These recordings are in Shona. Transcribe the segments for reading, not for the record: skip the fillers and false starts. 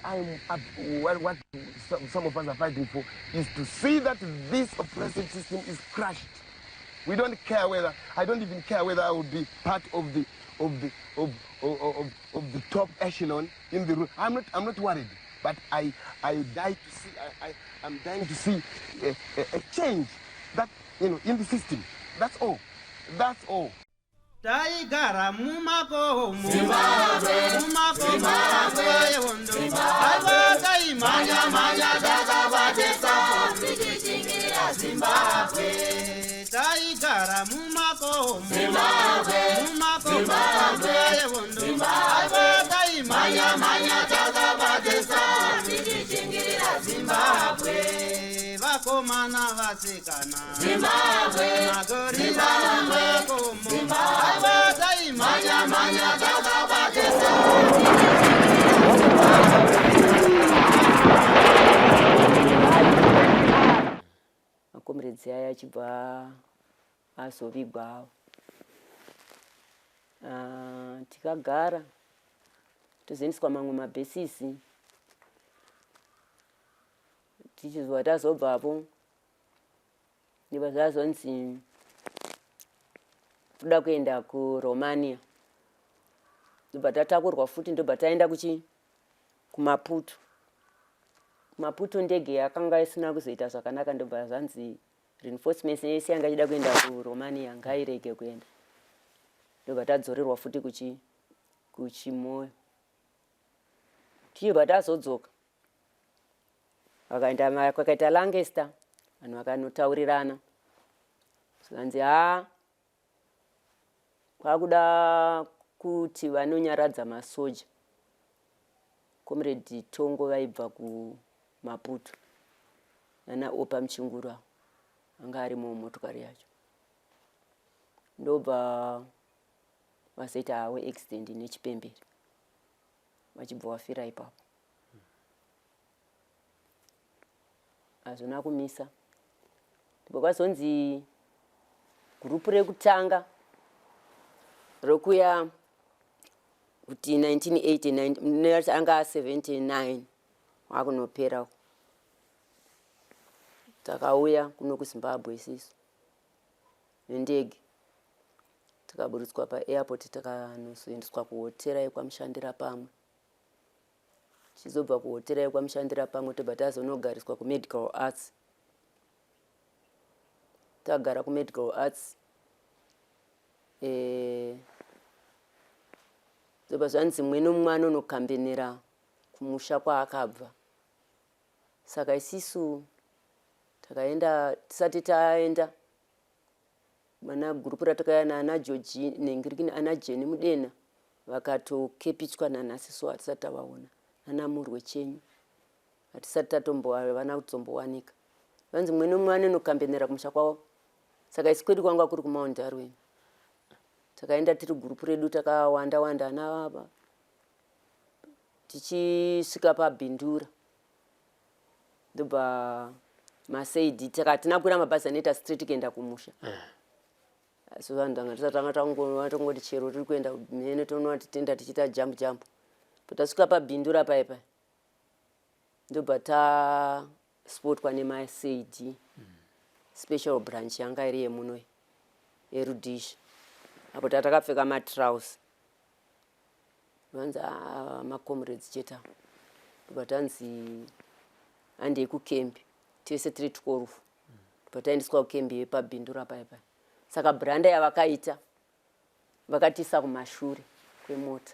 I'm up, what some of us are fighting for is to see that this oppressive system is crushed. We don't care whether, I don't even care whether I will be part of the of the of of, of, of the top echelon in the room. I'm not worried, but I die to see I'm dying to see a change that in the system. That's all. That's all. Taigara mumakomo, mumakomo nguva yehondo. Aiwa, taimhanya mhanya takabatesa tichichingirira Zimbabwe. Taigara mumakomo, mumakomo nguva yehondo. Aiwa, taimhanya mhanya takabatesa tichichingirira Zimbabwe. Vakomana, vasikana, Zimbabwe. Magorira mumakomo. Aiwa, taimhanya mhanya takabatesa. Macomrades aya achibva azovigwawo. Ah, tikagara, tozoendeswa mamwe mabases. Tichizwa tazobvapo, ndibva zvazonzi toda kuenda kuRomania. Ndobva tatakurwa futi, ndobva taenda kuchi kuMaputo. Kumaputo ndege yakanga isina kuzoita zvakanaka, ndobva zvanzi reinforcements yese yanga ichida kuenda kuRomania ngairege kuenda. Ndobva tadzorerwa futi kuchi kuChimoyo. Tichibva tazodzoka, vakaenda kwakaita Lancaster, vanhu vakanotaurirana, zvikanzi ha, kwakuda kuti vanonyaradza masoja. Comrade Tongo vaibva kuMaputo nana Opa Muchinguru, avo anga arimo mumotokari yacho. Ndobva vazoita havo accident nechipembere, vachibva vafira ipapo. Hazvina kumisa. Ndibva kwazonzi gurupu rekutanga rokuya kuti 1989 anga 79 wakunopera, takauya kuno kuZimbabwe isisu nendege. Tikaburitswa paairport, takanozoendeswa kuhotera yekwaMushandira Pamwe. Tichizobva kuhotera yekwaMushandira Pamwe, tobva tazonogariswa kuMedical Arts. Tagara kuMedical Arts, zobva zvanzi mumwe nomumwe anonokambenera kumusha kwaakabva. Saka isisu takaenda. Tisati taenda, mana gurupu ratakauya naana Georgi nengirikini, ana Jeni Mudena vakatokepichwa. Nanhasi so hatisati tavaona. Nana Murwe Chenyu hatisati tatombo, havana kuzombowanika. Vanzi mumwe nomumwe anonokambenera kumusha kwavo. Saka isi kwedu kwanga kuri kuMount Darwin. Takaenda tiri gurupu redu takawanda wanda ana baba. Tichisvika paBindura, ndobva masaidi hatina kukwira mabhazi anoita straight kuenda kumusha. So vanhu tanga tisatanga, tangoti chero tiri kuenda mhene, tonova titenda tichiita jump jump. Patasvika paBindura paipai, ndobva taspotwa nemaCID, special branch yanga iri yemuno yeRhodesia. Apo tatakapfeka matrausi, vanzi, "Ah, macomrades chete." Ndobva tanzi handei kukembi tese tiri 12. Ndobva taendeswa kukembi yepaBindura paipai. Saka blunder yavakaita, vakatiisa kumashure kwemota,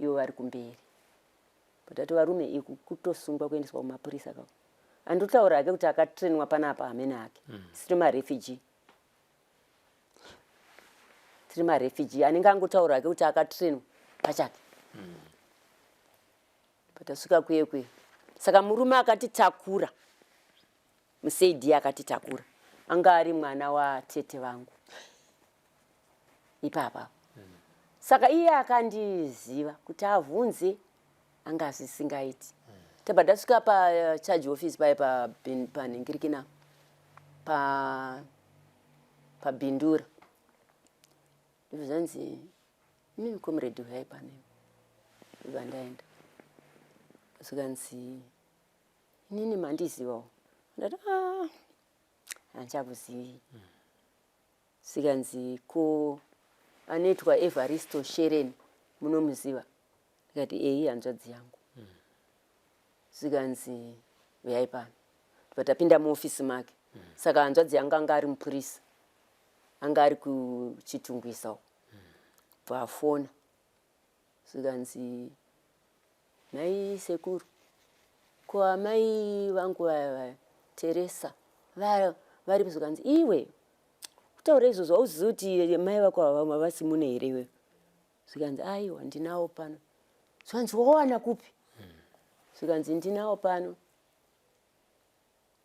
ivo vari kumberi. Patati varume, iku kutosungwa kuendeswa kumapurisa kako. Anditaura hake kuti akatrenwa panapa hamene hake. Tiri marefugee, tiri marefugee. Anenge angotaura hake kuti akatrenwa pachake. Patasvika kuye kuye, saka murume akatitakura, muCID akatitakura, anga ari mwana watete vangu ipapa. Saka iye akandiziva, kuti avhunze anga zvisingaiti. Tabva tasvika pacharge office paye panhingirikina paBindura, ndibva zvanzi, "Imimi comrade, uyai pane." Ndibva ndaenda. Zvikanzi inini mandizivawo. Ndati ah, handichakuzivi. Zvikanzi ko anoitwa Evaristo Shereni munomuziva? Ndikati eyi hanzvadzi yangu. Zvikanzi uyai pano. Ndobva tapinda muofisi make. Saka hanzvadzi yangu anga ari mupurisa. Anga ari kuChitungwiza uko. Bva afona. Zvikanzi nhai sekuru ko amai vangu vaya vaya Teresa vaya varipi? Zvikanzi iwe kutaura izvozvo hauzivi kuti mai vako havasi muno here iwewe? Zvikanzi aiwa ndinawo pano. Zvikanzi wawana kupi? Zvikanzi ndinawo pano.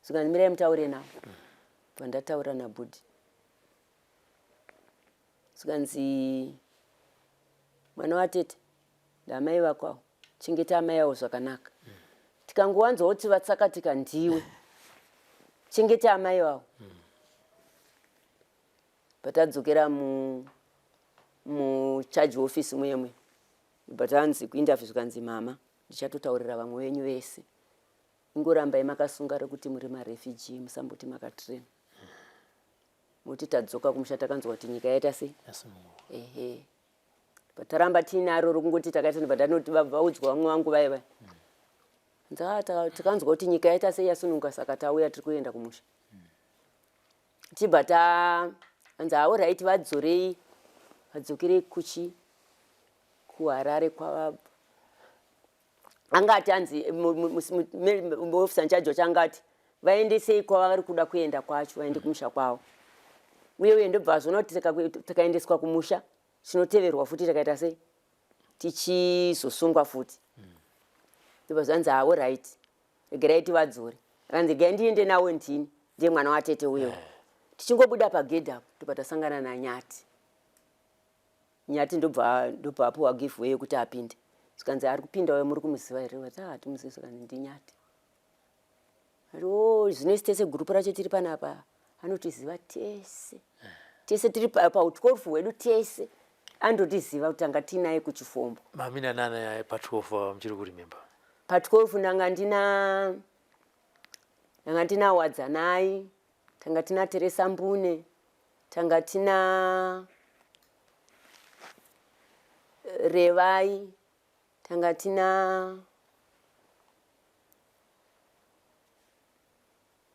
Zvikanzi mirai mutaure navo. Bva ndataura nabhudhi. Zvikanzi mwana watete ndamai vako avo, chengeta amai avo zvakanaka. Tikangowanzwa kuti vatsakatika ndiwe, chengeta amai vavo. Patadzokera mucharge office muye muye, but hanzi kuinterview zvikanzi mama ndichatotaurira vamwe venyu vese, ingorambai makasunga rekuti muri marefugee, musamboti makatrain. Muti tadzoka kumusha takanzwa kuti nyika yaita sei, ehe, pataramba tiinaro rokungoti takaita patanoti vaudzwa vamwe vangu vaya vaya nza tikanzwa kuti nyika yaita sei, yasununguka, saka tauya tiri kuenda kumusha. Tibva ta anzi alright, vadzorei vadzokerei kuchi kuHarare kwavabva. Angati anzi officer in charge wacho angati vaendesei kwavari kuda kuenda kwacho, vaende kumusha kwavo. Uye uye ndobva azvoona kuti tikaendeswa kumusha tinoteverwa futi, takaita sei, tichizosungwa futi. Ndobva zvanzi alright, regerai tivadzore. Akanzi regai ndiende nawo ndini, ndiye mwana watete uyewo. Tichingobuda pagedhi apo ndobva tasangana naNyati. Nyati ndobva apiwa give way yekuti apinde. Zvikanzi ari kupinda uyo muri kumuziva here? Vati hatimuzivi. Zvikanzi ndiNyati. Ati o zvino isi tese gurupu racho tiri panapa anotiziva tese tese tiri pa12 hwedu tese andotiziva kuti tanga tiinaye kuchifombo. Mamina nana pa12 muchiri kuremember? Pa12 ndanga ndina Wadzanai, tanga tina Teresa Mbune, tanga tina Revai, tanga tina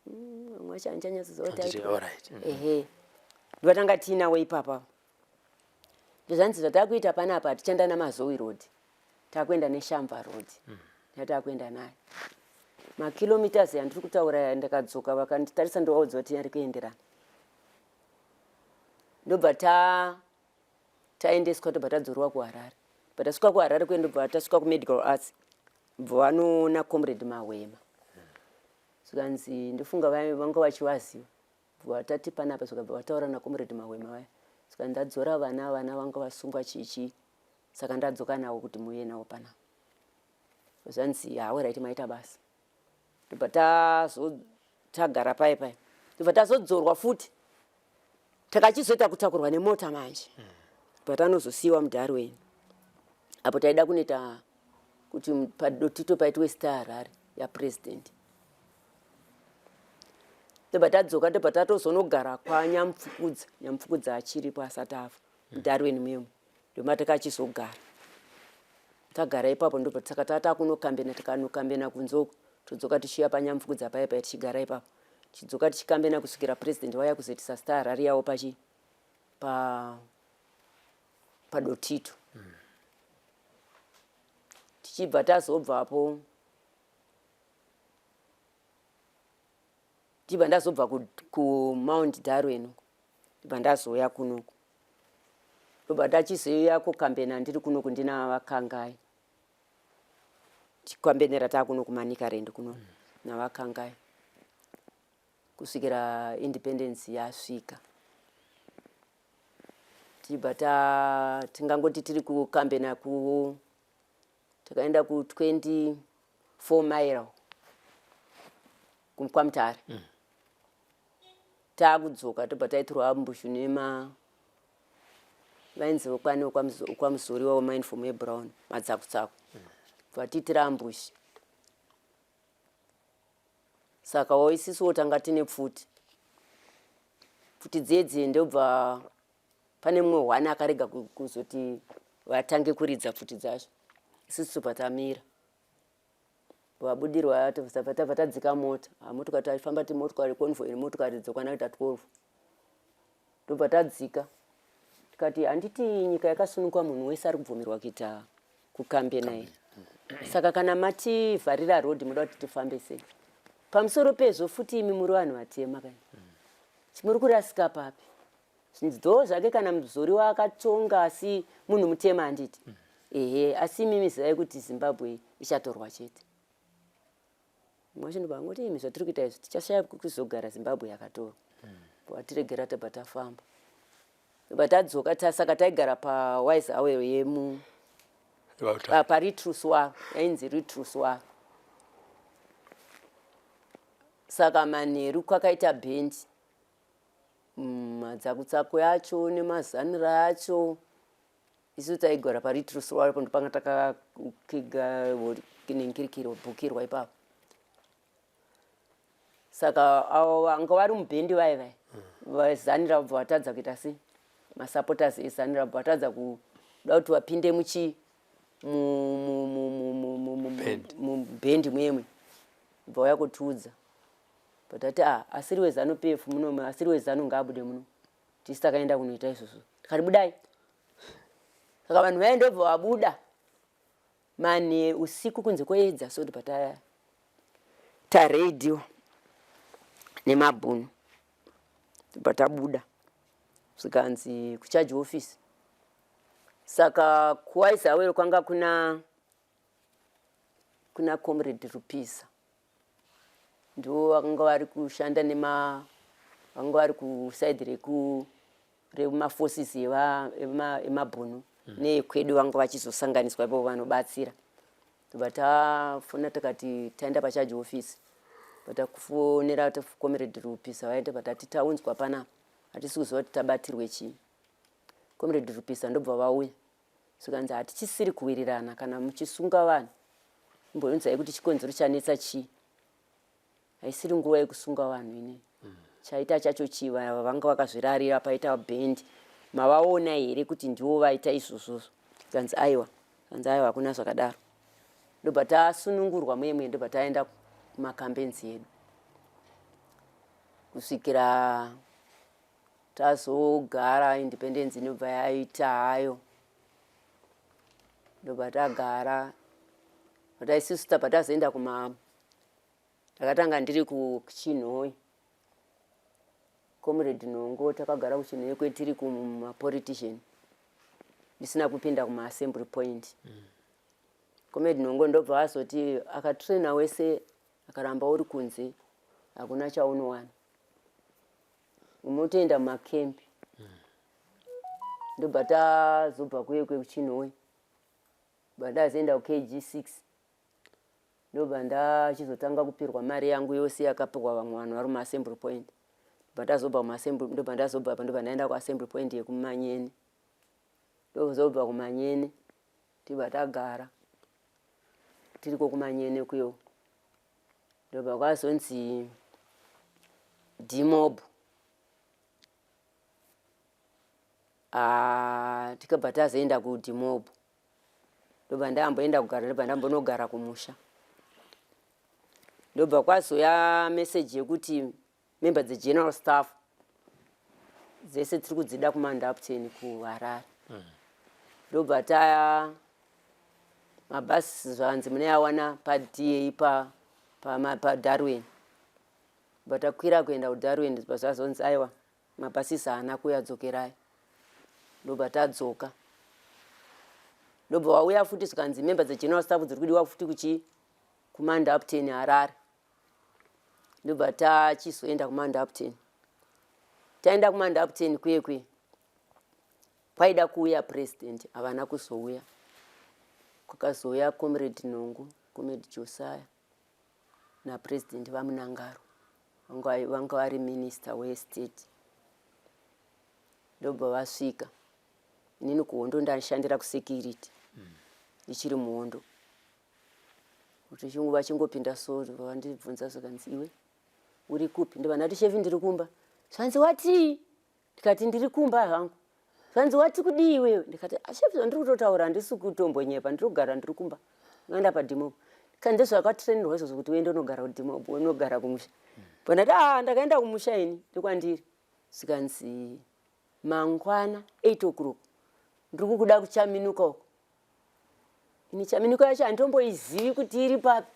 vamwe vacho handichanyatsoziva kuti Handiti, alright. Ehe, ndova tinawo ipapa. Ndozvanzi zvatakuita panapa, hatichaenda naMazowi Road, takuenda neShamva Road yatakuenda nayo. Makilometers yandiri kutaura aya, ndakadzoka vakanditarisa, ndovaudza kuti ari kuenderana. Ndobva ta taendeswa, tobva tadzorwa kuHarare. Bva tasvika kuHarare kuye, ndobva tasvika kuMedical Arts, bva vanoona Comrade Mahwema. Zvikanzi ndofunga vanga vachivaziva. Bva tati panapa, zvikabva vataura naComrade Mahwema vaya. Zvikanzi ndadzora vana vanga vasungwa chichi, saka ndadzoka navo kuti muuye navo panapa. Zvanzi alright, maita basa. Ndobva tagara pai pai, ndobva tazodzorwa futi, takachizoita kutakurwa nemota manje. Bva tanozosiyiwa muDarwin apo taida kunoita kuti paDotito paitwe star rally yapresident. Ndobva tadzoka, ndobva tatozonogara kwaNyamupfukudza. Nyamupfukudza achiripo, asati afa, muDarwin muyemo ndoma takachizogara. Tagara ipapo, ndobva saka tatakunokambena, tikanokambena kunze uko, todzoka tichiuya paNyamupfukudza paya paya, tichigara ipapo, tichidzoka tichikambena kusvikira president vauya kuzoitisa star rally yavo pachi pa paDotito. Tichibva tazobvapo, ndibva ndazobva kuMount Darwin uko, ndibva ndazouya kunoku, ndobva ndachizouya kukambena ndiri kunoku ndina vaKangai, tikambenera taakuno kuManicaland kuno navaKangai kusvikira independence yasvika. Tibva ta tingangoti tiri kukambena ku takaenda ku 24 Mile kwaMutare. Taakudzoka, tobva taitirwa ambush nema vainzi vokwani kwaMuzoriwa wemauniform ebrown, madzakutsaku, bva tiitira ambush. Saka wo isisuwo tanga tine pfuti, pfuti dziye ndobva pane mumwe hwani akarega kuzoti vatange kuridza pfuti dzacho. Isusu tobva tamira, vabudirwa, tabva tadzika mota. Ah, motokari taifamba ti motokari convoy nemotokari dzokwana kuita 12. Ndobva tadzika tikati, handiti nyika yakasunungwa, munhu wese ari kubvumirwa kuita kukambena here? Saka kana mativharira road, muda kuti tifambe sei? Pamusoro pezvo futi imi muri vanhu vatema kai, muri kurasika papi? Ndo zvake kana Muzorewa akatonga, asi munhu mutema, handiti? Ehe, asi imimi zivai kuti Zimbabwe ichatorwa chete. Mumwe wacho ndobva angoti, imi zvatiri kuita izvi, tichashaya kuzogara Zimbabwe yakatorwa. Vatiregera, tabva tafamba, ndobva tadzoka. Saka taigara paWise Awero yemu paRitruswaro, yainzi Ritruswaro. Saka manheru kwakaita bhendi, madzakutsako yacho nemazanira acho. Isu taigara paRitruswaro po, ndopanga takakiga nengirikiro bhukirwa ipapo. Saka avo vanga vari mubhendi vai vai vazanira vabva vatadza kuita sei, masupporters ezanira vabva vatadza kuda kuti vapinde muchi Bhendi. Mubhendi muyemwe bva uya kutiudza patati, a asiri weZANU PF muno, asiri weZANU ngaabude muno. Tisi takaenda kunoita izvozvo, tikati budai. Saka vanhu vaindobva vabuda mane usiku kunze kwoedza, so tobva tareidhiwa nemabhunu, tobva tabuda, zvikanzi kucharge office. Saka kuWaisawero kwanga kuna Comrade Rupisa, ndo vakanga vari kushanda nema vanga vari kuside reku remaforces emabhunu neekwedu, vanga vachizosanganiswa ipapo vanobatsira. Tobva tafona tikati taenda pacharge office. Patakufonera Comrade Rupisa, vaenda patati taunzwa panapa, hatisi kuziva kuti tabatirwe chii. Comrade Rupisa ndobva vauya, zvikanzi hatichisiri kuwirirana. Kana muchisunga vanhu, imbounzai kuti chikonzero chanetsa chii. Haisiri nguva yekusunga vanhu inei. Chaita chacho chii? Vanga vakazvirarira paita bhendi, mavaona here kuti ndivo vaita izvozvozvo? Kanzi aiwa, kanzi aiwa, hakuna zvakadaro. Ndobva tasunungurwa muyemwe, ndobva taenda kumakampenzi edu kusvikira tazogara. Independence inobva yaita hayo, ndobva tagara. But isusu tabva tazoenda kuma ndakatanga ndiri kuChinhoyi, Comrade Nhongo. Takagara kuChinhoyi kwetiri kumapolitician, ndisina kupinda kumaassembly point. Comrade Nhongo ndobva azoti akatraina wese akaramba uri kunze, hakuna chaunowana, unotoenda mumakembi. Ndobva tazobva kuye kwekuChinhoyi, bva ndazoenda kuKG6. Ndobva ndachizotanga kupirwa mari yangu yose yakapirwa vamwe vanhu vari muassembly point. Ndobva ndazobva muassembly, ndobva ndazobva apa, ndobva ndaenda kuassembly point yekuManyene. Ndozobva kuManyene, tibva tagara tiriko kuManyene kuyo. Ndobva kwazonzi demob. Ah, tikabva tazoenda kudemob. Ndobva ndamboenda kugara, ndobva ndambonogara kumusha. Ndobva kwazoya meseji yekuti member dzegeneral staff dzese tiri kudzida kuMount Hampden kuHarare. Ndobva taya mabhasi, zvanzi munoyawana paDA paDarwin. Bva takwira kuenda kuDarwin. Zvazonzi aiwa, mabhasisi haana kuuya, dzokerai. Ndobva tadzoka. Ndobva wauya futi, zvikanzi member dzegeneral staff dziri kudiwa futi kuchi kuMount Hampden, Harare. Ndobva tachizoenda kuMount Hampden. Taenda kuMount Hampden kuye kuye kwaida kuuya president, havana kuzouya. Kwakazouya Comrade Nhongo, Comrade Josiah naPresident vaMnangagwa, vanga vari minister westate. Ndobva vasvika. Inini kuhondo ndashandira kusecurity, ndichiri muhondo. Kuti vachingopinda so, vandibvunza zvikanzi, iwe. Uri kupi? Ndobva ndati shefi ndiri kumba. Zvanzi watii? Ndikati ndiri kumba hangu. Zvanzi wati kudii iwewe? Ndikati ashefi zvandiri kutotaura handisi kutombonyepa, ndiri kugara ndiri kumba. Ngaenda padhimob. Kandi ndozvakatrainirwa izvozvo kuti uende unogara kudhimob, unogara kumusha. Bva ndati ah ndakaenda kumusha ini ndokwandiri. Zvikanzi mangwana 8 o'clock ndiri kukuda kuchaminuka uko. Ini chaminuka yacho handitomboizivi kuti iri papi.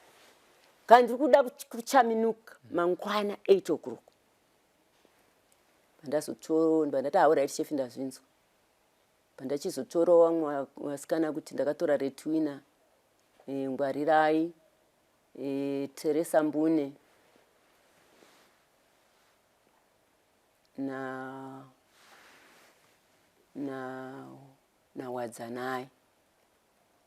Kana ndiri kuda kuchaminuka mangwana 8 o'clock. Pandazotora ndati alright chef ndazvinzwa. Pandachizotorawo vamwe vasikana kuti ndakatora Retwina, Ngwarirai, Teresa Mbune na na naWadzanai.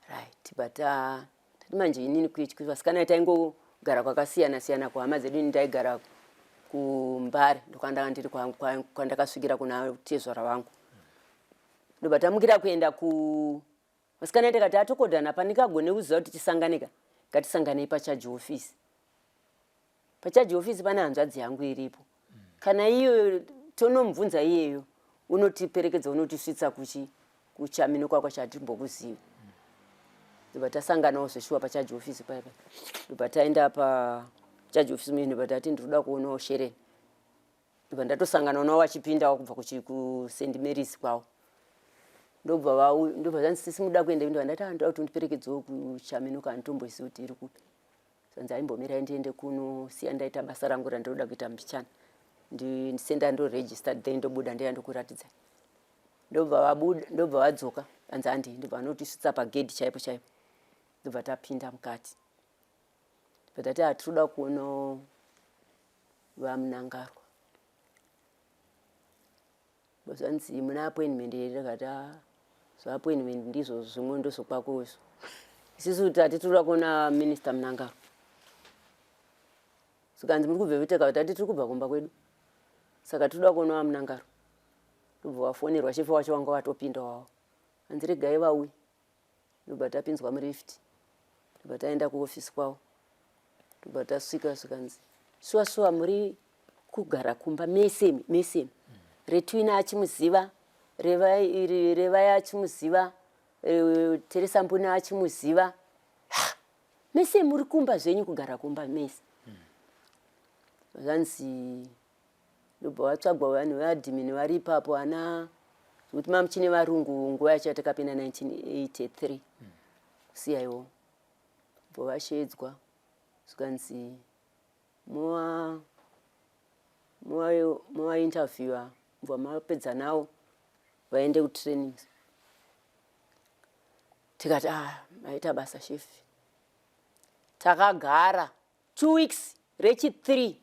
Right but tati manje inini kuityi vasikana taingogara kwakasiyana siyana kuhama dzedu ini ndaigara kuMbare ndokwandanga ndiri kwandakasvikira kuna tezvara vangu. Ndobva tamukira kuenda ku vasikana takati atokodhana pandingagone kuziva kuti tisanganeka ngatisanganei pacharge office. Pacharge office pane hanzvadzi yangu iripo. Kana iyo tonomubvunza iyeyo unotiperekedza unotisvitsa kuchi kuchaminuka kwacho hatimbokuzivi. Ndobva tasanganawo zveshuwa pacharge office paya paya. Ndobva taenda pacharge office muye ndobva tati ndinoda kuonawo Shereni. Ndobva ndatosangana navo vachipindawo kubva kuSt Mary's kwavo. Ndobva vauya ndobva zvanzi sisi muda kuenda ndobva ndati ah ndoda kuti undiperekedzewo kuchaminuka handitombozivi kuti iri kupi. Zvanzi aimbomirai ndiende kunosiya ndaita basa rangu randinoda kuita mbichana. Ndisenda ndoregister then ndobuda ndouya ndokuratidzai. Ndobva vabuda ndobva vadzoka anzi handi ndobva vanotisvitsa pagedhi chaipo chaipo. Ndobva tapinda mukati. Ndobva tati hatinoda kuona VaMnangagwa. Zvanzi muna appointment here ndakati ah zvaappointment ndizvo zvimwe ndozvokwako izvo. Isusu tati tinoda kuona Minister Mnangagwa. Zvikanzi muri kubva viteka tati tiri kubva kumba kwedu. Saka tinoda kuona VaMnangagwa. Ndobva vafonerwa shefe wacho wanga watopinda wavo. Hanzi regai vauye. Ndobva tapinzwa mulift. Ndobva taenda kuofisi kwavo. Ndobva tasvika zvikanzi shuwa shuwa muri kugara kumba mese mese. Retwina achimuziva, Revai Revai achimuziva, Teresa Mbuna achimuziva. Mese muri kumba zvenyu kugara kumba mese. Zvanzi ndobva vatsvagwa vanhu veadmin vari ipapo ana zvekuti mamuchine varungu nguva yacho yatakapinda 1983 CIO bva vasheedzwa zvikanzi movainterviewa bva mapedza nawo vaende kutraining. Tikati ah maita basa shefi. Takagara 2 weeks rechi 3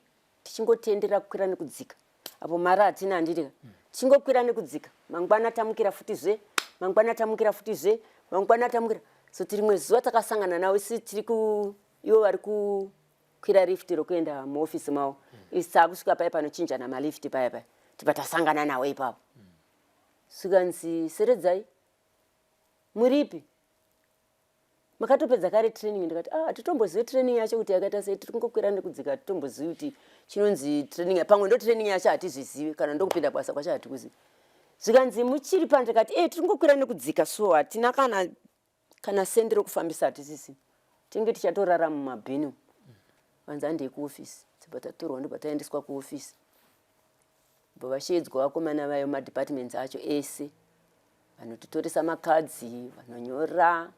tichingotendera kukwira nekudzika apo mari hatina handiti tichingokwira nekudzika mangwana tamukira futi zve mangwana tamukira futi zve mangwana tamukira so tirimwe zuva takasangana navo isi tiri ku ivo vari kukwira lift rokuenda muofisi mavo isi taakusvika paya panochinjana malift paya paya tibva tasangana navo ipapo svikanzi seredzai muripi Makatopedza kare training ndikati ah hatitombozive training yacho kuti yakaita sei tiri kungokwira nekudzika hatitombozivi kuti chinonzi training pamwe ndo training yacho hatizvizivi kana ndokupinda basa kwacho hatikuzivi. Zvikanzi muchiri pano ndikati eh tiri kungokwira nekudzika so hatina kana kana sendi rokufambisa hatisisi tinge tichatorara mumabhini umu. Vanzi handei kuofisi tibva tatorwa ndobva taendeswa kuofisi. Bva vasheedzwa vakomana vayo madepartments acho ese vanotitoresa makadzi vanonyora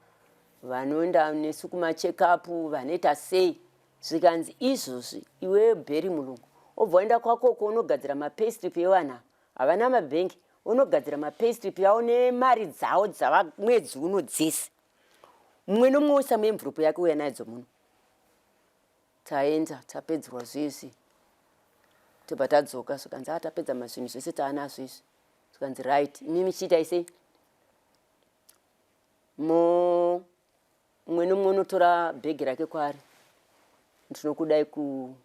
vanoenda nesu kumacheckup vanoita sei zvikanzi izvozvi iwe Barry mulungu obva waenda kwakoko unogadzira mapayslip evanhu ava havana mabhengi unogadzira mapayslip yavo nemari dzavo dzava mwedzi uno dzese mumwe nomumwe oisa muenvelope yake uya nadzo muno Taenda tapedzerwa zvezvi tobva tadzoka zvikanzi ah tapedza mazvinhu zvese taanazvo izvi zvikanzi right imimi chiitai sei mo mumwe nomumwe unotora bhegi rake kwaari ndinokudai ku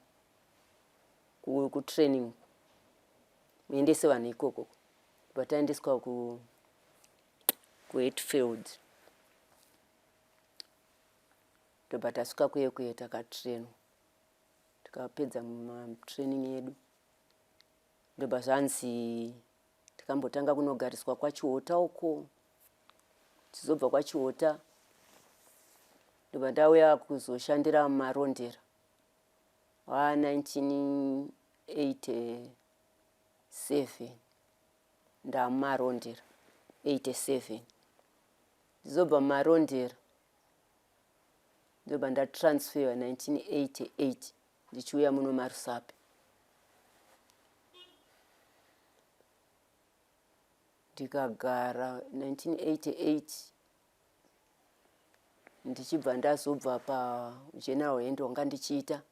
kutraining ku muendese vanhu ikoko bva taendeswa ku kuHatfield Ndobva tasvika kuye kuye takatrainwa. Tikapedza matraining yedu, ndobva zvanzi tikambotanga kunogariswa kwaChihota uko. Tichizobva kwaChihota ndobva ndauya kuzoshandira muMarondera wa 1987. NdamuMarondera 87, ndizobva muMarondera ndobva ndatransferwa 1988 ndichiuya muno maRusape. Ndikagara 1988, ndichibva ndazobva pageneral hand wanga ndichiita,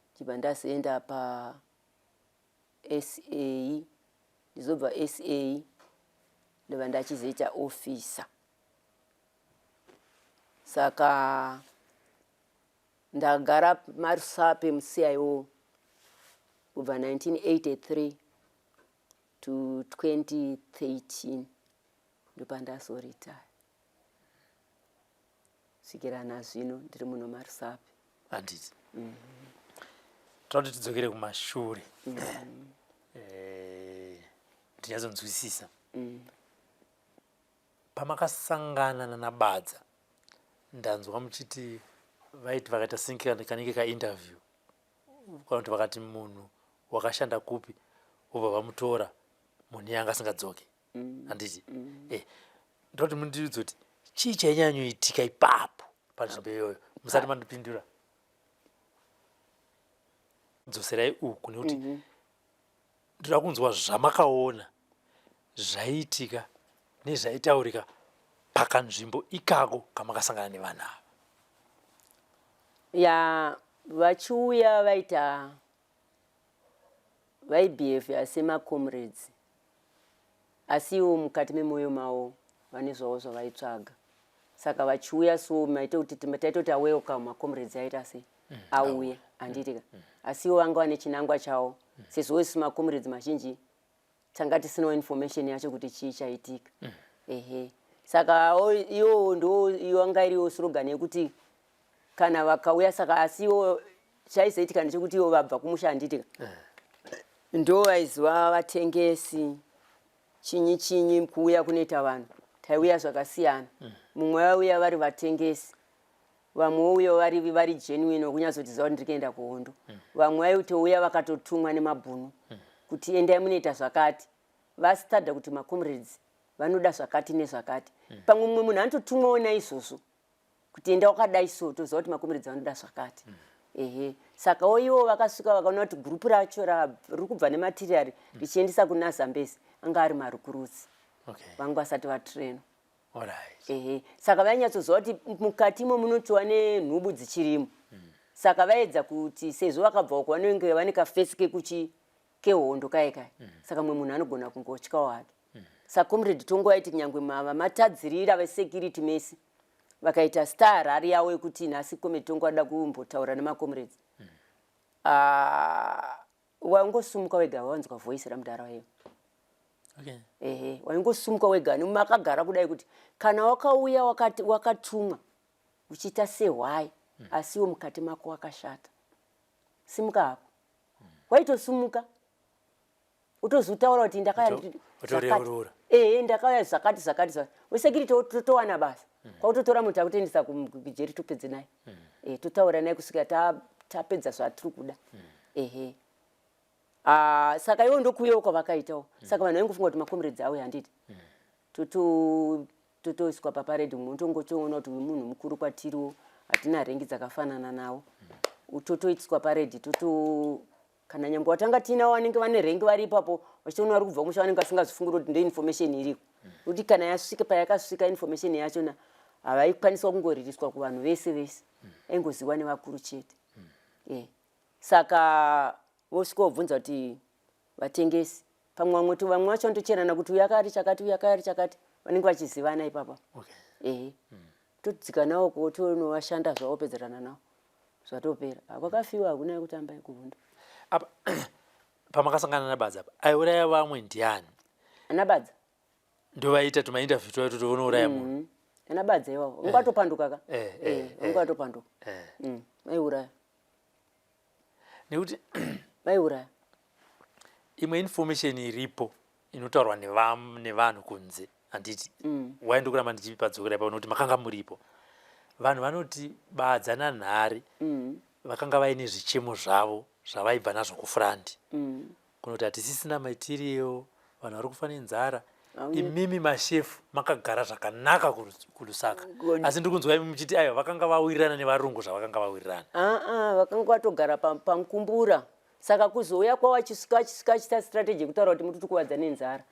ndichibva ndazoenda pa SA. Ndizobva SA ndobva ndachizoita officer. Saka ndagara maRusape muCIO kubva 1983 to 2013, ndopandazoritaya svikira nazvino ndiri muno maRusape. Handiti toda kuti tidzokere kumashure, tinyatsonzwisisa pamakasangana nanaBadza. Ndanzwa muchiti vaiti vakaita sinki kanenge kainterview, kana kuti vakati munhu wakashanda kupi, vobva vamutora, munhu iye anga asingadzoke, handiti? Ndoda kuti mundiudze kuti chii chainyanyoitika ipapo panzvimbo iyoyo musati mandipindura. Dzoserai uku nekuti ndoda kunzwa zvamakaona zvaiitika nezvaitaurika pakanzvimbo ikako kamakasangana nevanhu ava. Ya, vachiuya vaita vaibehavia semacomrades, asi ivo mukati memwoyo mavo vane zvavo zvavaitsvaga. Saka vachiuya so maita kuti taitoti awelcome macomrades, aita sei, auye, handitika? Asi ivo vanga vane chinangwa chavo, sezvo isu macomrades mazhinji tanga tisinawo information yacho kuti chii chaitika. Ehe, saka iwo ndo yanga iriwo slogan yekuti kana vakauya. Saka asi iwo chaizoitika ndechekuti ivo vabva kumusha, handitika? Ndo vaiziva vatengesi chinyi chinyi. Kuuya kunoita vanhu, taiuya zvakasiyana. Mumwe vaiuya vari vatengesi, vamwe vouya vari genuine wekunyatsotiziva kuti ndiri kuenda kuhondo. Vamwe vaitouya vakatotumwa nemabhunu kuti endai munoita zvakati, vastada kuti macomrades vanoda zvakati nezvakati. Pamwe mumwe munhu anototumwawo naizvozvo kuti enda wakadai, so toziva kuti macomrades vanoda zvakati. Ehe, saka ivo vakasvika vakaona kuti gurupu racho riri kubva nematerial richiendesa kuna Zambezi anga ari marecruits vanga vasati vatrainwa. Ehe, saka vainyatsoziva kuti mukatimo munotova nenhubu dzichirimo. Saka vaedza kuti sezvo vakabva uko vanenge vane kafesi kekuchi kehondo kaye kaye. Saka mumwe munhu anogona kungotyawo hake. Saka Comrade Tongo vaiti nyangwe matadzirira vesecurity mesi vakaita star rari yavo yekuti nhasi Comrade Tongo ada kumbotaura nemacomrades, ah, waingosumuka wega wanzwa voice ramudhara wayo. Ehe, waingosumuka wega nemakagara kudai kuti kana wakauya wakatumwa uchiita sehwai, asi iwo mukati mako wakashata, simuka hako. Waitosumuka utozotaura kuti ndakauya Utoreurura. Ehe, ndakauya zvakati zvakati zvakati. Wesecurity totowana basa kwakutotora munhu takutoendesa kujeri, topedze naye. Totaura naye kusvika tapedza zvatiri kuda. Ehe. Ah, saka iwo ndokuuyawo kwavakaitawo. Saka vanhu vaingofunga kuti macomrades auya, handiti? Totoiswa paparade, mumwe utongotoona kuti uyu munhu mukuru kwatiriwo, hatina rank dzakafanana nawo. Totoitiswa parade, toto kana nyangwe watanga tiinawo vanenge vane rank vari ipapo, vachitoona vari kubva kumusha, vanenge vasingazvifungiri kuti ndoinformation iriko. Kuti kana yasvika payakasvika information yachona, havaikwaniswa kungoririswa kuvanhu vese vese, aingoziwa nevakuru chete. Saka vosvika vobvunza kuti vatengesi, pamwe vamwe vamwe vacho vanotocherana kuti uyu akari chakati, uyu akari chakati, vanenge vachizivana ipapa. Ehe, todzika nawo ko tonovashanda zvavo, pedzerana nawo, zvatopera. Kwakafiwa, hakuna yekutamba yekuhondo. Apa pamakasangana naBadza apa, aiuraya vamwe ndiani? Ana Badza. Ndovaita tumainterview twayo totonouraya munhu? Ana Badza iwawo unga atopanduka ka. Unga atopanduka. Aiuraya. Nekuti vaiuraya. Imwe information iripo inotaurwa nevanhu kunze, handiti? Wai ndokuramba ndichipadzokera ipapo nokuti makanga muripo. Vanhu vanoti Badza naNhari vakanga vaine zvichemo zvavo zvavaibva nazvo kufront, kunoti hatisisina material, vanhu vari kufa nenzara. Imimi mashefu makagara zvakanaka kuLusaka, asi ndiri kunzwa imi muchiti aiwa, vakanga vawirirana nevarungu zvavakanga vawirirana. Aa, vakanga vatogara paMukumbura. Saka kuzouya kwavo achisvika achisvika achiita strategy yekutaura kuti muri kutikuvadza nenzara,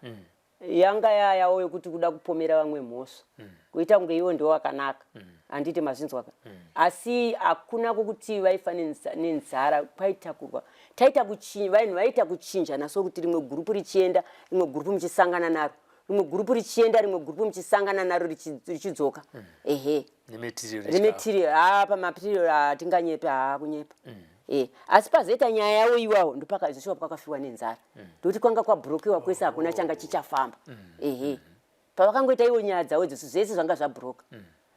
yanga yayawo yekuti kuda kupomera vamwe mhosva, kuita kunge ivo ndiwo wakanaka, handiti mazvinzwaka? Asi hakuna kwokuti vaifa nenzara. Kwaitakurwa, taita kuchinja, vanhu vaita kuchinjana, so kuti rimwe gurupu richienda, rimwe gurupu muchisangana naro, rimwe gurupu richienda, rimwe gurupu muchisangana naro richidzoka, ehe. Nematerial. Rematerial, ha, pamaterial hatinganyepe, haa, kunyepa. Asi pazoita nyaya yavo iwawo, ndopakazoshuwa kwakafiwa nenzara, ndokuti kwanga kwabhurokiwa kwese, hakuna changa chichafamba, ehe. Pavakangoita iwo nyaya dzavo idzodzo, zvese zvanga zvabhuroka,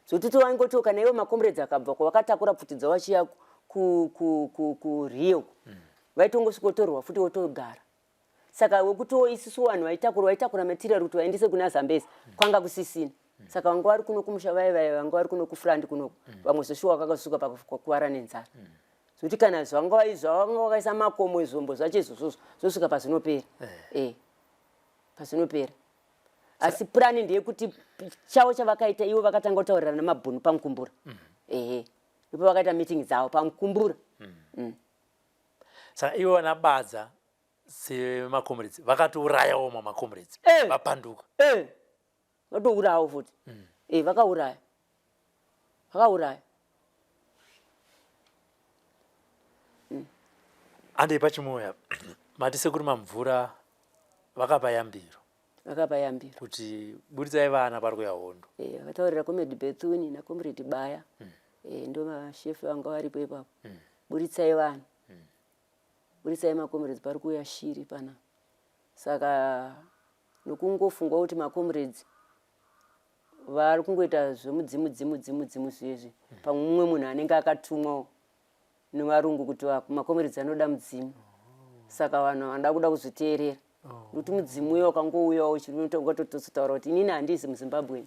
zvokuti vaingoti kana iwo macomrades akabva kwavakatakura pfuti dzavo vachiya kuRio, vaitongosvikotorwa futi votogara. Saka wekutiwo isusu vanhu vaitakura material kuti vaendese kuna Zambezi, kwanga kusisina. Saka vanga vari kuno kumusha, vai vai vanga vari kuno kufront kunoku, vamwe zveshuwa vakakasvika pakukuvara nenzara, zvokuti kana zvavanga vakaisa makomo, zvombo zvacho izvozvozvo zvosvika pazvinopera, pazvinopera. Asi purani ndeyekuti chavo chavakaita ivo, vakatanga kutaurirana namabhunu paMukumbura, ehe, ndipo vakaita meeting dzavo paMukumbura. Saka ivo vanaBadza semacomrades vakatourayawo mamacomrades? Vapanduka. Vatourawo futi. Vakauraya, vakauraya. Handei paChimoya. Mati Sekuru Mamvura vakapa yambiro. Vakapa yambiro. Kuti buritsai vana, pari kuya hondo. Vakataurira Comrade Bethuni naComrade Baya, ndo mashefu vanga varipo ipapo, buritsai vanhu, buritsai macomrades, pari kuuya shiri pana. Saka nokungofungwa kuti macomrades vari kungoita zvemudzimu dzimu dzimu dzimu zvezvi, pamwe mumwe munhu anenge akatumwawo nevarungu kuti macomrades anoda mudzimu, saka vanhu vanoda kuda kuzviteerera, nokuti mudzimu uyo wakangouyawo uchitotaura kuti inini handizi muZimbabwe,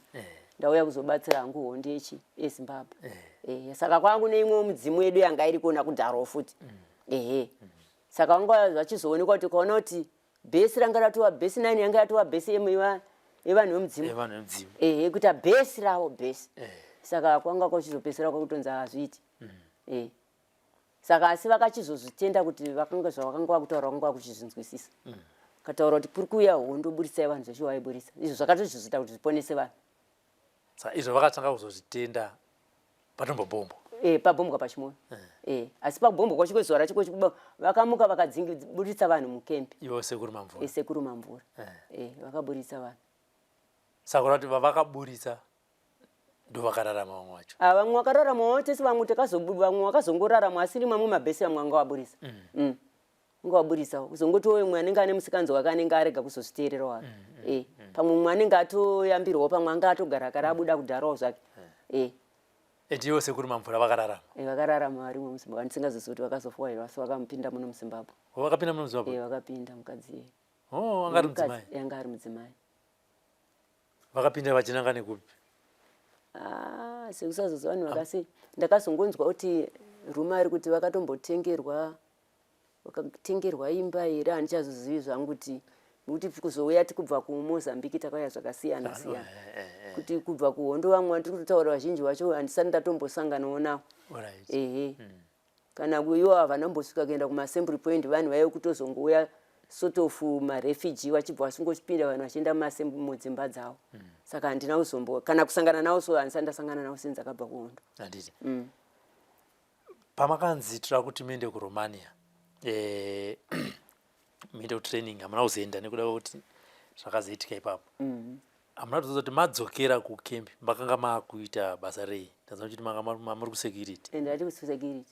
ndauya kuzobatsira hangu hondo yechi yeZimbabwe. Saka kwangu neimwewo mudzimu yedu yanga iri kuona kudharawo futi, ehe. Saka vanga vachizoonekwa kuti ukaona kuti bhesi ranga ratova bhesi 9, yanga yatova bhesi yevanhu vemudzimu. Yevanhu vemudzimu. Ehe, kuita bhesi ravo, bhesi. Saka kwanga kwachizopedzisira kwakutonzi hazviiti. Saka asi vakachizozvitenda kuti vakanga zvavakanga vakutaura vakanga vakuchizvinzwisisa, kataura kuti kuri kuuya hondo, buritsai vanhu, zveshe vaiburitsa izvo zvakatochizoita kuti zviponese vanhu. Saka izvo vakatanga kuzozvitenda patombobhombwa. Pabhombwa paChimoyo. Asi pabhombwa kwacho kwezuva racho kwechikuba, vakamuka vakaburitsa vanhu mukempi. Ivo Sekuru Mamvura? Sekuru Mamvura, vakaburitsa vanhu. Saka kureva kuti vavakaburitsa ndo vakararama, vamwe vacho? Ah, vamwe vakararamawo tese, vamwe vamwe vakazongorarama, asi rimwe mamwe mabhesi vamwe vanga vaburisa. Anga vaburitsawo, kuzongotiwo imwe anenge ane musikanzi wake anenge arega kuzozviteerera wake. Pamwe mumwe anenge atoyambirwawo, pamwe anga atogara kare abuda kudharawo zvake. And ivo Sekuru Mamvura vakararama? Vakararama varimwe muZimbabwe. Handisingazozivi kuti vakazofuwa here, asi vakamupinda muno muZimbabwe. Oh, vakapinda muno muZimbabwe? Vakapinda mukadzi iyeye. Oh, anga ari mudzimai? Yanga ari mudzimai. Vakapinda vachinanga nekupi? Ah, sekusazoziva vanhu vakasi, ndakazongonzwa kuti rumour ri kuti vakatombotengerwa, vakatengerwa imba here, handichazozivi zvangu kuti, nekuti kuzouya tikubva kuMozambique takauya zvakasiyana siyana, kuti kubva kuhondo vamwe vandiri kutotaura vazhinji vacho handisati ndatombosanganawo navo. Ehe, kana ivo havana kumbosvika kuenda kumaassembly point, vanhu vaive kutozongouya sort of marefugee, vachibva vachingopinda vanhu vachienda mudzimba dzavo. Saka handina kuzombo kana kusangana navo, so handisati ndasangana navo since akabva kuhondo. Handiti pamakanzi toda kuti muende kuRomania, muende kutraining, hamuna kuzoenda nekuda kwekuti zvakazoitika ipapo. Hamuna kuzoza kuti madzokera kukembi makanga maakuita basa rei? Ndanzwa muchiti manga mamuri kusecurity. Ende ati kusecurity.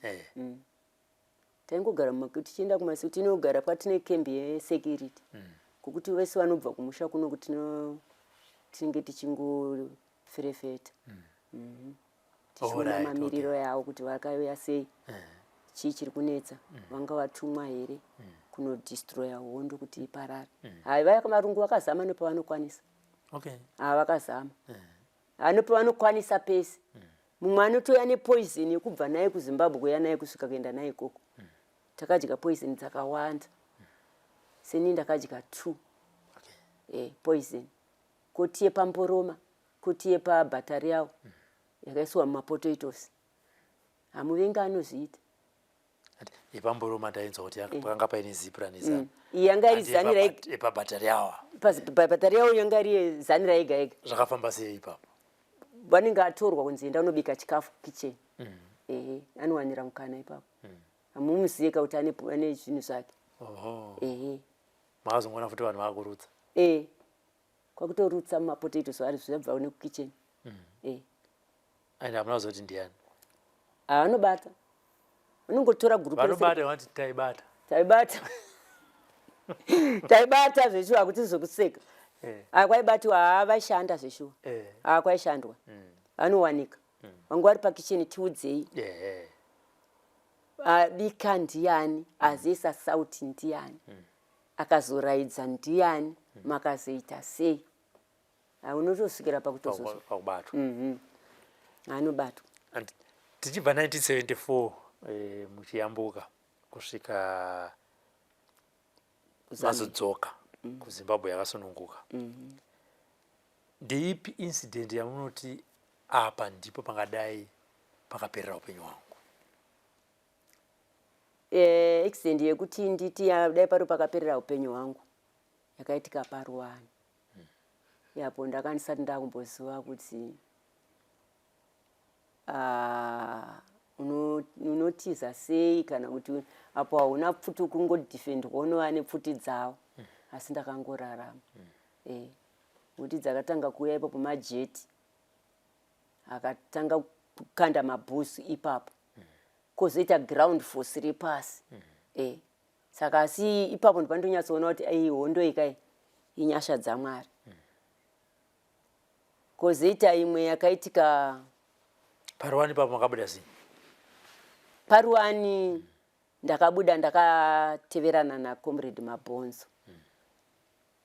Taingogara tichienda kumasi, tinogara kwatine kembi yesecurity, kokuti vese vanobva kumusha kuno kuti tinenge tichingoferefeta, tichiona mamiriro yavo kuti vakauya sei. Chii chiri kunetsa? Vanga vatumwa here kunodestroya hondo kuti iparare? Hai, vaya varungu vakazama nepavanokwanisa. Ha, vakazama nepavanokwanisa pese. Mumwe anotouya nepoison yekubva naye kuZimbabwe, kuuya naye kusvika kuenda naye ikoko. Takadya poison dzakawanda. Seni ndakadya two poison, koti yepamboroma, koti yepabhatari yawo yakaiswa mumapotatoes. Hamuvengi anozviita. Yepamboroma ndainzwa kuti pakanga paine ZIPRA nezanu. Iyi yanga iri ZANIRA. Yepabhatari awa. Bhatari yawo yanga iri ZANIRA yega yega. Zvakafamba sei ipapo? Vanenge atorwa kunzi enda unobika chikafu kitchen. Ehe, anowanira mukana ipapo. Hamumuzive kuti ane zvinhu zvake. Ehe. Makazongoona futi vanhu vakurutsa? E, kwakutorutsa mumapotatoes ari zvabva nekukitchen e. And hamuna kuzoti ndiani? Anobata, unongotora gurupu. Vanobata vanoti taibata. Taibata, taibata zveshuwa, kuti zvokuseka. Akwaibatiwa, haa, vaishanda zveshuwa. Haa, kwaishandwa. Vanowanika vangu vari pakicheni, tiudzei. Abika ndiani? Azoisa sauti ndiani? Akazoraidza ndiani? Makazoita sei? Unotosvikira pakutozozwa. Pakubatwa. Anobatwa. And tichibva 1974 muchiyambuka kusvika kuZambia. Mazodzoka kuZimbabwe yakasununguka, ndeipi incident yamunoti apa ndipo pangadai pakaperera upenyu hwangu? Accident yekuti nditi dai pari pakaperera upenyu hwangu yakaitika paRuwani. Yapo ndaka ndisati ndakumboziva kuti unotiza sei, kana kuti apo hauna pfuti, kungodefendwa unova nepfuti dzavo. Asi ndakangorarama nekuti dzakatanga kuuya ipapo majeti akatanga kukanda mabhusu ipapo, kwozoita ground force repasi. Saka asi ipapo ndopandonyatsoona kuti ai, hondo ikai inyasha dzaMwari. Kwozoita imwe yakaitika. Paruwani ipapo makabuda sei? Paruwani ndakabuda ndakateverana nacomrade Mabhonzo.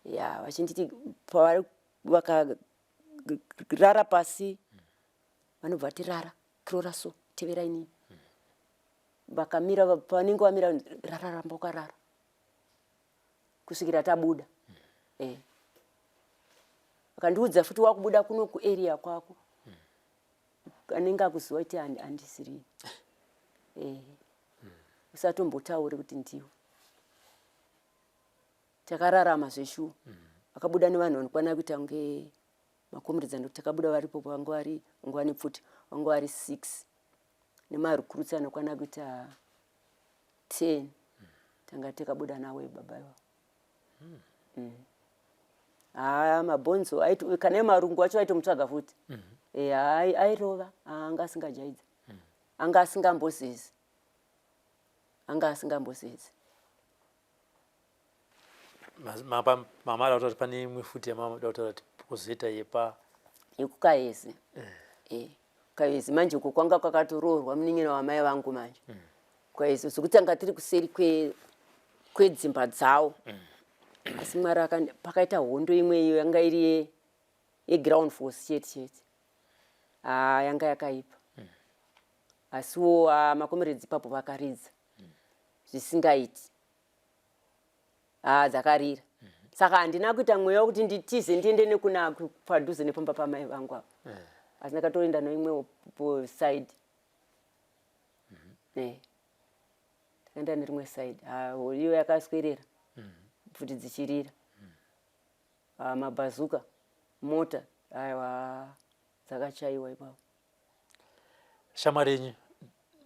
Ya, vachinditi pavari vakarara pasi, vanobva vati, "Rara, kirora so, tevera inini." Vakamira, pavanenge vamira, "Rara, ramba wakarara," kusvikira tabuda. Vakandiudza futi, "Wakubuda kuno kuarea kwako, anenge akuziva kuti handisiri, usatombotaure kuti ndiwe." Takararama zveshuwa. Vakabuda nevanhu vanokwana kuita kunge macomrades ando takabuda varipo, vanga vari, vanga vane pfuti, vanga vari six nemarecruits anokwana kuita 10. Tanga takabuda nawe baba iwavo. Haa, mabhonzo kana iwo marungu acho aitomutsvaga futi. Airova, anga asingajaidza, anga asingambozezi, anga asingambozezi. Mama ada kutaura kuti pane imwe futi yamama da kutaura kuti kuzoita yepa Yekukahezi. Kukahezi manje uko kwanga kwakatoroorwa munin'ina wamai vangu manje. Kukahezi zvekuti tanga tiri kuseri kwedzimba dzavo. Asi Mwari pakaita hondo imwe iyo yanga iri yeground force chete chete. Haa, yanga yakaipa. Asiwo macomrades ipapo vakaridza zvisingaiti. Haa, dzakarira. Saka handina kuita mweya wekuti nditize ndiende nekuna padhuze nepamba pamai vangu apa, asi ndakatoenda neimwewo side. Takaenda nerimwe side. Ha, iyo yakaswerera pfuti dzichirira. Ah, mabhazuka, mota, aiwa, dzakachaiwa ipapo. Shamwari yenyu,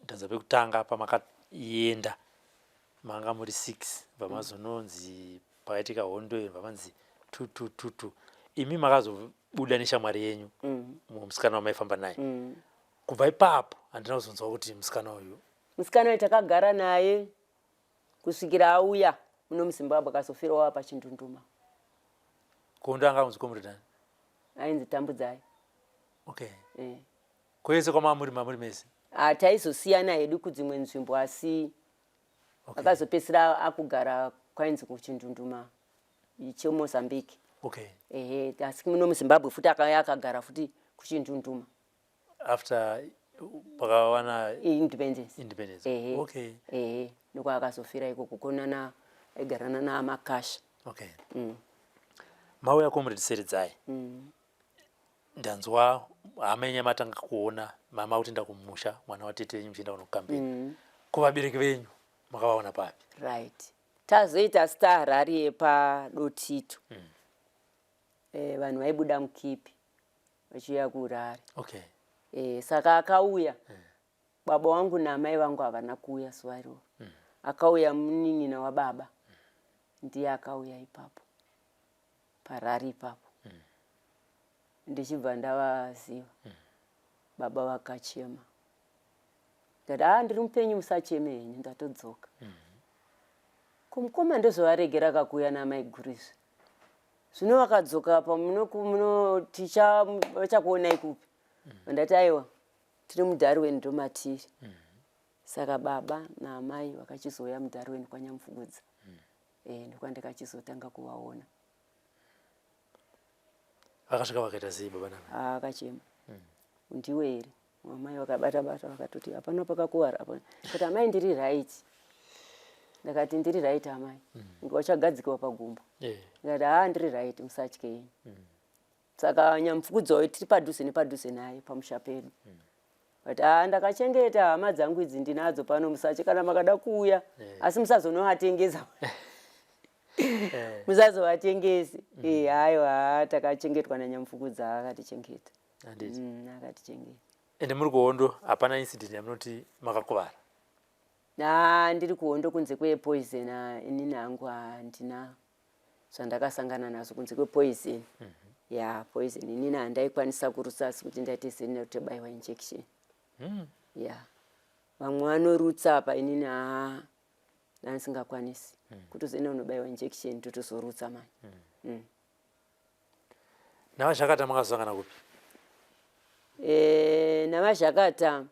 ndanza pekutanga pamakaenda manga muri 6, bva mazononzi pakaitika hondo iyo, bva manzi 2 2 2 2. Imi makazobuda neshamwari yenyu, mumwe musikana wamaifamba naye. Kubva ipapo handina kuzonzwa kuti musikana uyu. Musikana uyu takagara naye kusvikira auya muno muZimbabwe, akazofirawo apa Chindunduma. Kuhondo anga kunzi comrade ani? Ainzi Tambudzai. Okay. Kwese kwamamuri, mamuri mese? Ah, taizosiyana hedu kudzimwe nzvimbo asi Okay. akazopedzisira akugara kwainzi kuchindunduma chemozambique. Okay. Ehe, asi muno muZimbabwe futi akauya akagara futi kuchindunduma. After pakawana independence. Independence. Ehe. Okay. Ehe, ndokwaakazofira ikoko konana aigarana naamakasha. Okay. Mauya Comrade Seredzai. Ndanzwa hama yenyu yamatanga kuona mama kuti ndakumusha mwana watete venyu muchienda kunokambeni. Ko vabereki venyu makavaona papi? Right, tazoita star rally yepadotito. Vanhu vaibuda mukipi vachiuya kuRari. Saka akauya baba wangu naamai vangu havana kuuya zuva iroro. Akauya munin'ina wababa, ndiye akauya ipapo parari ipapo. Ndichibva ndavaziva. Baba vakachema, ndati, "A, ndiri mupenyu, musacheme henyu, ndatodzoka." Kumukoma ndozovaregera kakuuya namai gurizve. Zvino vakadzoka apa muno ticha vachakuonai kupi? Ndati, "Aiwa, tiri muDarwin, ndomatiri." Saka baba naamai vakachizouya muDarwin kwaNyamufugudza. Ndokwandikachizotanga kuvaona. Vakasvika vakaita sei baba namai? Akachema, "Ndiwe here?" Amai vakabata bata, vakatoti, "Hapana pakakuvara hapana." Kati, "Amai, ndiri right." Ndakati, "Ndiri right, amai." Wachagadzikwa pagumbo. Ndikati, "Haa, ndiri right, musatye." Saka Nyamufukudza uyu tiri padhuze nepadhuze naye pamusha pedu. But haa, ndakachengeta hama dzangu idzi, ndinadzo pano, musatye kana makada kuuya. Asi musazonovatengesa, musazovatengese. Aiwa, takachengetwa naNyamufukudza, akatichengeta. Handiti? Akatichengeta. Ende muri kuhondo hapana incident yamunoti makakuvara? Na ndiri kuhondo, kunze kwepoison, inini hangu handina zvandakasangana nazvo kunze kwepoison. Ya, poison inini handaikwanisa kurutsa, asi kuti ndaite zeni rekutobayiwa injection. Ya, vamwe vanorutsa apa, inini haa, ndandisingakwanisi. Kutozoenda kunobayiwa injection, totozorutsa manje. NavaZhakata makazosangana kupi? NavaZhakata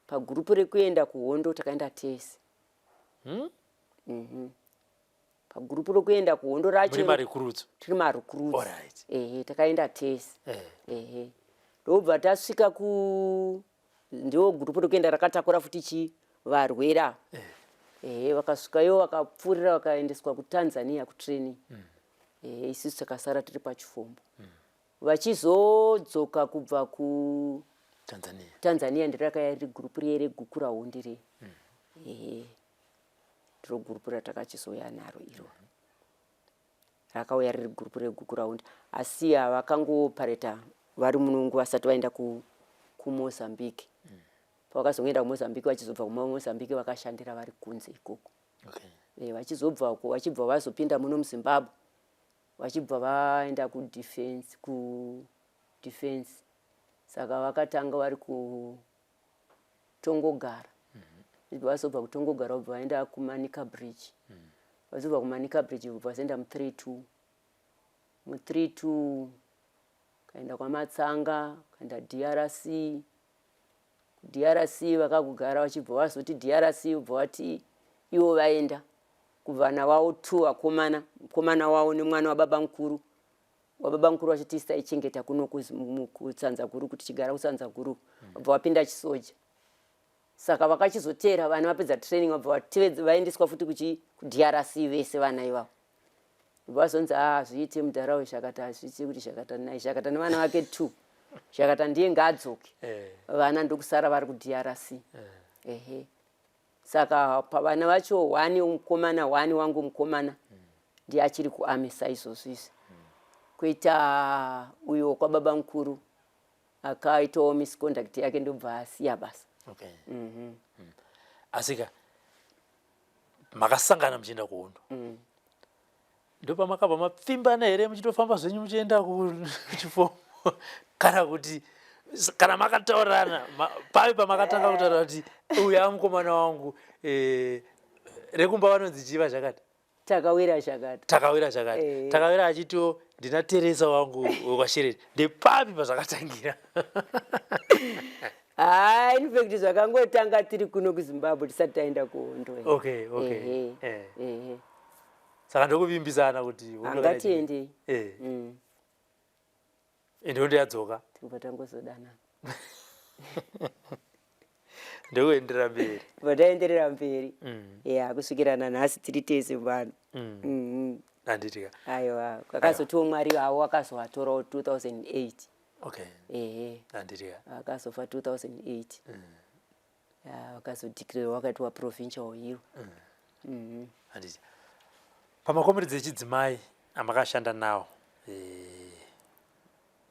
pagurupu rekuenda kuhondo takaenda tese. Pagurupu rokuenda kuhondo racho. Muri marecruits? Tiri marecruits. Ehe, takaenda tese. Ehe, ndobva tasvika ku ndiwo gurupu rekuenda rakatakura futi chi varwere ava. Ehe, vakasvikayo vakapfuurira vakaendeswa kuTanzania kutraining. Ehe, isusu takasara tiri pachifombo. Vachizodzoka kubva ku Tanzania. Tanzania, ndirakaya riri gurupu riye reGukurahundi riye. Ehe, ndiro gurupu ratakachizouya naro iro. Rakauya riri gurupu reGukurahundi, asi havakangoopareta vari munongu vasati vaenda kuMozambique. Pavakazongoenda kuMozambique, vachizobva kuMozambique vakashandira vari kunze ikoko. Vachizobvako vachibva vazopinda muno muZimbabwe, vachibva vaenda kudefense, kudefense. Saka vakatanga vari kuTongogara, vachibva vazobva kuTongogara vabva vaenda kuManica Bridge. Vazobva kuManica Bridge vobva vazoenda mu32, mu32 kaenda kwaMatsanga, kaenda DRC. DRC vakakugara, vachibva vazoti DRC vobva vati ivo vaenda kuvana vavo two vakomana, mukomana wavo nemwana wababa mukuru. Wababa mukuru vachiti isi taichengeta kuno kuTsanza Guru, kuti chigara kuTsanza Guru. Vabva vapinda chisoja. Saka vakachizoteera vana vapedza training, vabva vaendeswa futi kuchi kuDRC vese vana ivavo. Vazonzi, "A, hazviite mudhara uyu Zhakata, hazviite kuti Zhakata nai Zhakata nevana vake two, Zhakata ndiye ngaadzoke." Vana ndokusara vari kuDRC. Ehe, saka pavana vacho one mukomana, one wangu mukomana ndiye achiri kuarmy saizvozvo izvi, kuita uyo kwababa mukuru akaitawo misconduct yake, ndobva asiya basa. Okay. Asika makasangana muchienda kuhondo, ndopamakabva mapfimbana here muchitofamba zvenyu muchienda kuchifomo, kana kuti kana makataurirana pavi pamakatanga kutaura kuti uyu amukomana wangu? Rekumba vanonzi chiva zvakati? Takawira Zhakata. Takawira zvakati. Takawira achitiwo, "Ndina Teresa wangu wekwaShereni." Ndepapi pazvakatangira? Haa, in fact zvakangotanga tiri kuno kuZimbabwe tisati taenda kuhondo. Okay, okay. Ehe. Eh. Ehe. Saka ndokuvimbisana kuti hondo kana Ngatiendei. Eh. Ende hondo yadzoka. Tobva tangozodanana. Ndokuenderera mberi. Tobva taenderera mberi. Ya, kusvikira nanhasi tiri tese pano. Handiti ka. Aiwa, kwakazotiwo Mwari havo akazovatorawo 2008. Okay. Ehe. Handiti ka. Akazofa 2008. Ya, vakazodeclare wakatiwa provincial hero. Handiti. Pamakomiredzi echidzimai amakashanda nawo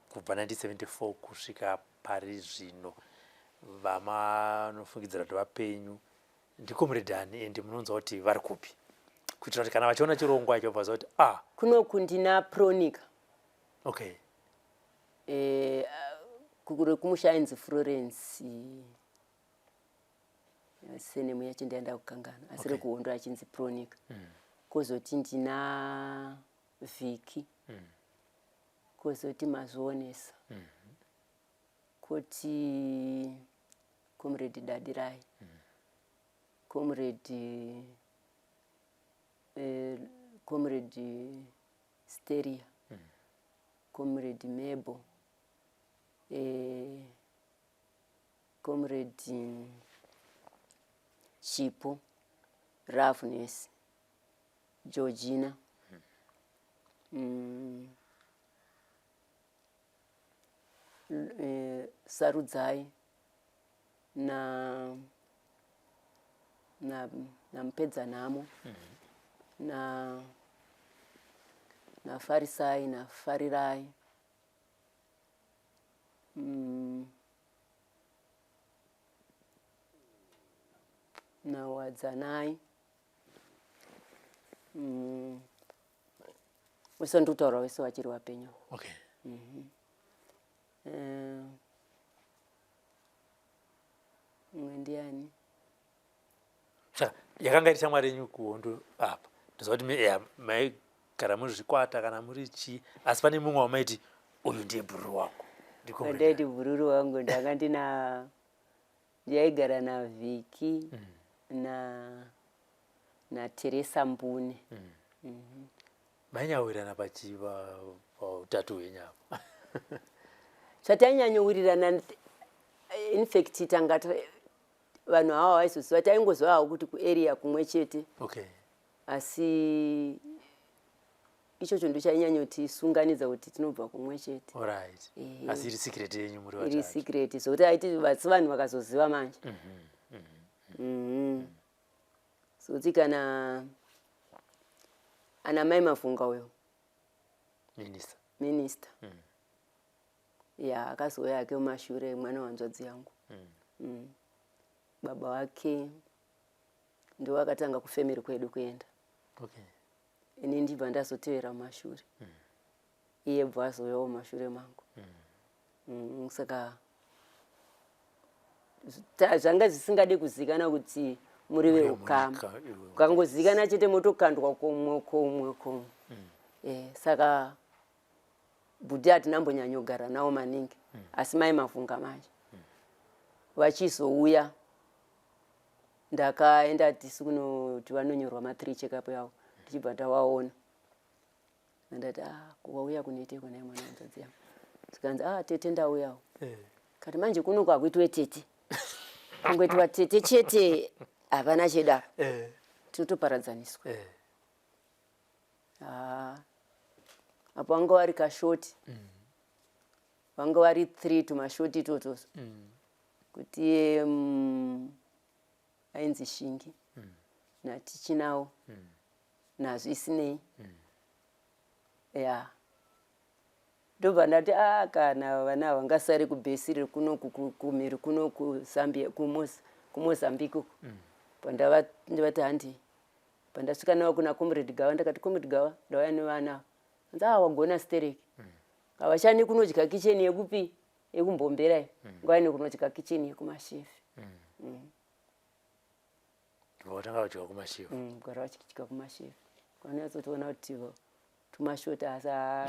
kubva 1974 kusvika pari zvino, vamanofungidzira kuti vapenyu ndikomuredhi ani, ende munonzwa kuti vari kupi, kuitira kuti kana vachiona chirongwa icho vaziva kuti ah. Kunoku ndina Pronica. Okay. Kumusha ainzi Florence, senemu yacho ndienda kukangana, asi rekuhondo achinzi Pronica. Kozoti ndina Vhiki. Kozoti Mazvionesa. Koti Comrade Dadirai. Comrade Comrade Steria. Comrade Mebo. Comrade Chipo, Ravnes, Georgina. Sarudzai na na naMupedzanhamo na naFarisai naFarirai, naWadzanai. Wese ndikutaura wese vachiri vapenyu. Okay. Mumwe ndiani? Saka yakanga iri shamwari yenyu kuhondo apa, ndoziva kuti maigara muri zvikwata kana muri chii, asi pane mumwe wamaiti uyu ndiye bhururu wangu? Ndiko. Ndaiti bhururu wangu ndanga ndina ndaigara naVhiki na naTeresa Mbune. Mainyawirirana pachiva pautatu hwenyu apa? Zvatainyanya in fact tanga vanhu ava vaizoziva, taingozivawo kuti kuarea kumwe chete. Asi ichocho ndochainyanya kuti tinobva kumwe chete. Alright. Asi iri secret yenyu muri Iri vatatu? Secret, zvokuti aiti vasi vanhu vakazoziva manje. Sokuti kana ana mai Mavhunga uyo. Minister. Minister ya, akazouya ake mumashure, mwana wanzvadzi yangu. Baba wake ndo akatanga kufamily kwedu kuenda. Ini ndibva ndazotevera mumashure, iye bva azouyawo mumashure mangu. Saka zvanga zvisingade kuzikana kuti muri veukama. Ukangozikana chete motokandwa komwe komwe komwe. Saka bhuti hatinambonyanyogara nawo maningi, asi mai Mavhunga manje vachizouya, ndakaenda tisi kunoti vanonyorwa ma3 checkup yavo, ndichibva ndavaona, ndati, "Ah, wauya kunoitei naye mwana wanzvadzi yangu?" Zikanzi, "Ah, tete, ndauyawo." Kati manje kuno kwakuitwe tete, kungoitwa tete chete, hapana chedaro. Tinotoparadzaniswa. Ah, apo vanga vari kashoti, vanga vari three tumashoti itotoso, kuti iye ainzi Shingi naTichinawo nazvisinei ya. Ndobva ndati, a kana vana vangasare kubhesi riri kunoku kumhiri kuno kuZambia, kuMozambique uku. Pandavati handi, pandasvika navo kuna Comrade Gawa, ndakati, "Comrade Gawa, ndauya nevana ava." Anzi, "A, wagona stereki. Havachani kunodya kicheni yekupi, yekumbombera iyo, ngavaende kunodya kicheni yekumashefi." Vatanga kudya kumashefu. Kugara vachidya kumashefu, vanonyatsotoona kuti tumashoti, asi haa.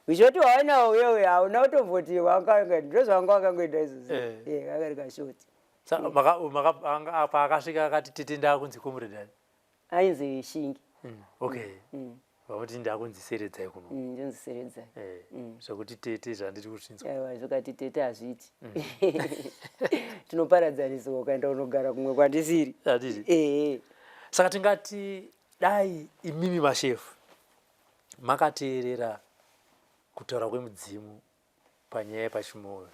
Ushoti waonawo uyewe hauna kutomboti wanga ndozvawanga wakangoita izvozvo. Eh. Eh, kanga kashoti. Paakasvika akati tete ndakunzi comrade ani? Ainzi Shingi. Okay, vamuti ndakunzi seredzai kuno. Ndonzi Seredzai. Eh, zvekuti tete zvandiri kuzvinzwa. Aiwa, zvokati tete hazviiti, tinoparadzaniswa ukaenda unogara kumwe kwandisiri. Handiti? Ehe. Saka tingati dai imimi mashefu makateerera kutaura kwemudzimu panyaya yepaChimoyo,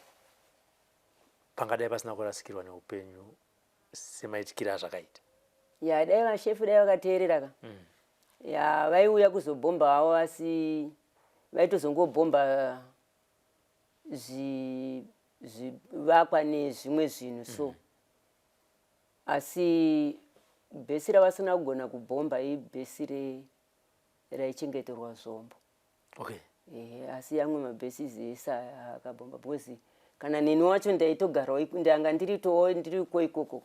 pangadai pasina kurasikirwa neupenyu semaitikiro azvakaita. Ya, dai vashefu dai vakateerera ka, ya, vaiuya kuzobhomba havo, asi vaitozongobhomba zvivakwa nezvimwe zvinhu so, asi bhesi ravasina kugona kubhomba ibhesi raichengeterwa zvombo. Ehe, asi amwe mabhesi ese akabhomba, because kana neni wacho ndaitogarawo ndanga ndiritowo ndiriko ikoko,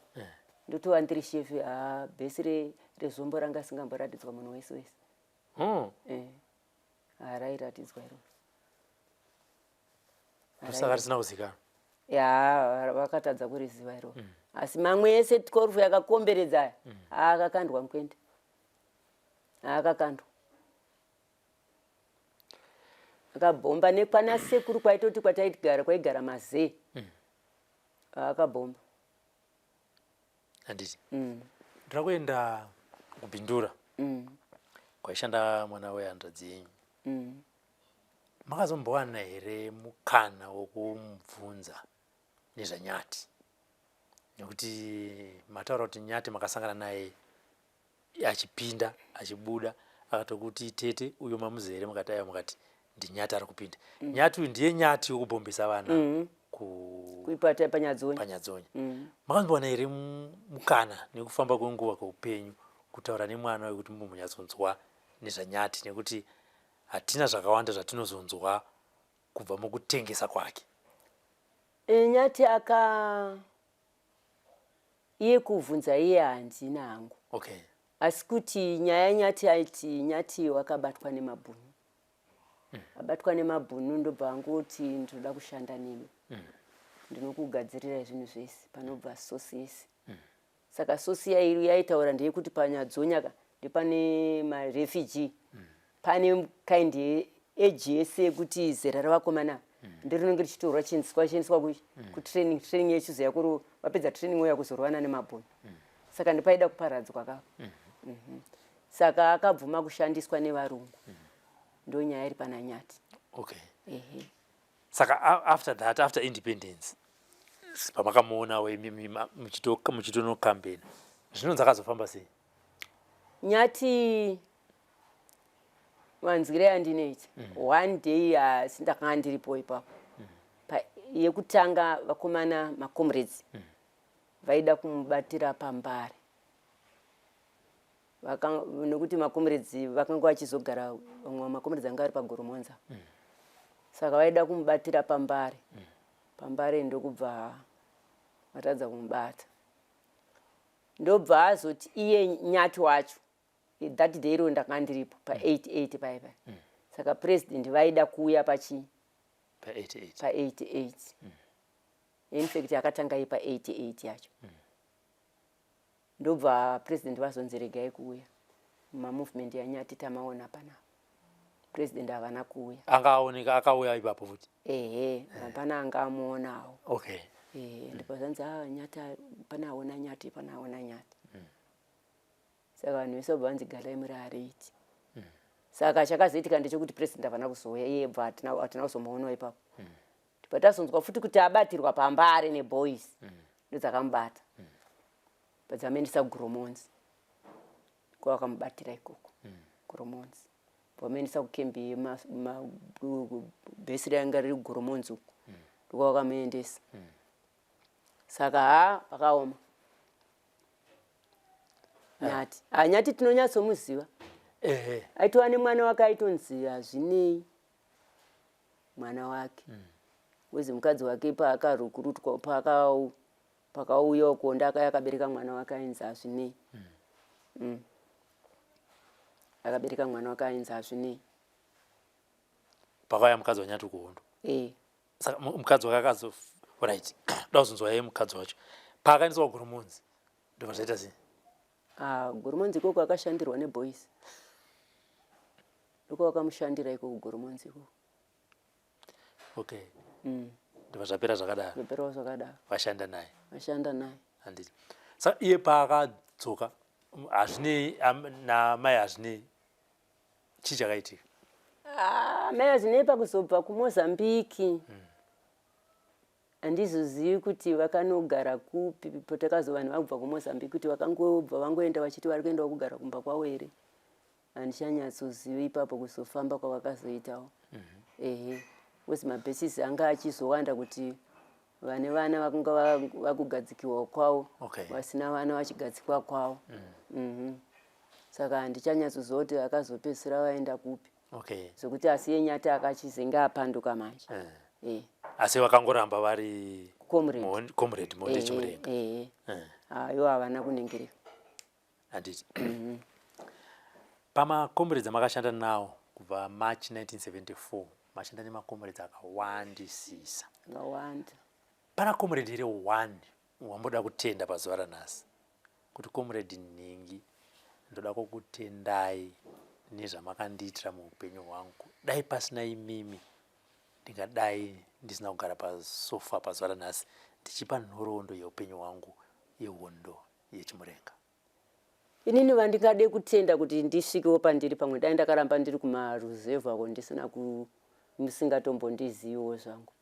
ndotova ndiri shefi. Ha, bhesi rezvombo ranga singamboratidzwa munhu wese wese. Eh, harairatidzwa iroro. Saka risina kuzikanwa. Ya, vakatadza kuriziva iroro, asi mamwe ese 12 yakakomberedza aya akakandwa mukwende, akakandwa, akabhomba nekwana sekuru kwaitoti kwataigara kwaigara mazee, akabhomba. Handiti? Ndira kuenda kuBindura kwaishanda mwana wehanzvadzi yenyu. Makazombowana here mukana wokumubvunza nezvaNyati? Nekuti mataura kuti Nyati makasangana naye achipinda achibuda, akatokuti tete uyo mamuzere, mukati aiwa, mukati ndiNyati ari kupinda. Nyati uyu ndiye Nyati wokubhombesa vana ku Kuipata paNyadzonya. PaNyadzonya. Makazombowana here mukana nekufamba kwenguva kweupenyu kutaura nemwana wekuti mumbonyatsonzwa nezvaNyati? Nekuti hatina zvakawanda zvatinozonzwa kubva mukutengesa kwake. E, Nyati aka iye kuvhunza iye handina hangu. Asi kuti nyaya Nyati aiti Nyati wakabatwa nemabhunu, abatwa nemabhunu, ndobva angoti ndinoda kushanda nemi, ndinokugadzirirai zvinhu zvese panobva source yese. Saka source yaitaura ndeyekuti paNyadzonya ka ndepane marefugee, pane kind yeage yese yekuti zera ravakomana nderinenge richitorwa chiendeswa chiendeswa kutraining, training yechizoya kuri vapedza training voya kuzorwana nemabhunu. Saka ndipaida kuparadzwa kapa. Saka akabvuma kushandiswa nevarungu. Ndo nyaya iri pana Nyati. Ehe. Saka after that, after independence, pamakamuonawo imimi muchitonokambena, zvinonzi akazofamba sei? Nyati manzwire andinoita, one day asi ndakanga ndiripo ipapo. Yekutanga vakomana macomrades vaida kumubatira paMbare. Nekuti macomrades vakanga vachizogara, vamwe macomrades anga ari paGoromonza, saka vaida kumubatira paMbare. PaMbare ndokubva vatadza kumubata, ndobva azoti iye Nyati wacho that day iro ndakanga ndiripo pa88 pai pai. Saka president vaida kuuya pachi pa88. Pa88. In fact akatanga iyi pa88 yacho, ndobva president vazonzi regai kuuya, mamovement yaNyati tamaona panapa. President havana kuuya. Anga aoneka akauya ipapo futi? Ehe, hapana anga amuonawo. Ehe, ndipo zvanzi a Nyati pana aona Nyati, pana aona Nyati. Saka vanhu vese vabva vanzi garai muri areti. Saka chakazoitika ndechekuti president havana kuzouya, iye bva hatina kuzomuonawo ipapo. Patazonzwa futi kuti abatirwa paMbare neboys, ndodzakamubata, padzamaendesa kuGoromonzi, kwavakamubatira ikoko Goromonzi, vamaendesa kukembi bhesi rainga riri kuGoromonzi uku, ndokwavakamuendesa. Saka ha, pakaoma. Nyati, ha, Nyati tinonyatsomuziva. Aitova nemwana wake aitonzi Hazvinei, mwana wake wezi mukadzi wake paakarukurutwa pakauya kuonda akaya akabereka mwana wake ainzi Hazvinei. Akabereka mwana wake ainzi Hazvinei. Pakauya mukadzi waNyati kuhondo. E. Saka mukadzi wake akazo, right, da kuzonzwa iye mukadzi wacho paakaendeswa kuGoromonzi, ndobva zvaita sei? Ah, Goromonzi ikoko akashandirwa neboys, ndiko vakamushandira ikoko Goromonzi ikoko. Okay, ndobva zvapera zvakadaro. Zvaperawo zvakadaro. Vashanda naye. Vashanda naye. Handiti? Saka iye paakadzoka, hazvinei namai Hazvinei, chii chakaitika? Ah, mai Hazvinei pakuzobva kuMozambiki, handizozivi kuti vakanogara kupi. Potakazo vanhu vakubva kuMozambiki, kuti vakangobva vangoenda vachiti vari kuendawo kugara kumba kwavo here, handichanyatsozivi ipapo kuzofamba kwavakazoitawo. Ehe, because mabases anga achizowanda, kuti vane vana vakanga vakugadzikiwa kwavo, vasina vana vachigadzikwa kwavo. Saka handichanyatsoziva kuti akazopedzisira vaenda kupi, zvokuti asi yeNyati akachizenge apanduka manje. Eh. Asi vakangoramba vari comrade. Comrade Monde Chimurenga. Ehe, ayo havana kuningirika. Handiti pamacomrades amakashanda nawo kubva March 1974, mashanda nemacomrades akawandisisa. Akawanda. Pana comrade here one wamboda kutenda pazuva ranhasi, kuti comrade nhingi, ndoda kukutendai nezvamakandiitira muupenyu hwangu, dai pasina imimi ndingadai ndisina kugara pasofa pazuva ranhasi ndichipa nhoroondo yeupenyu hwangu yehondo yeChimurenga? Inini vandingade kutenda kuti ndisvikewo pandiri, pamwe dai ndakaramba ndiri kumaruzevha ko ndisina ku musingatombondiziviwo zvangu.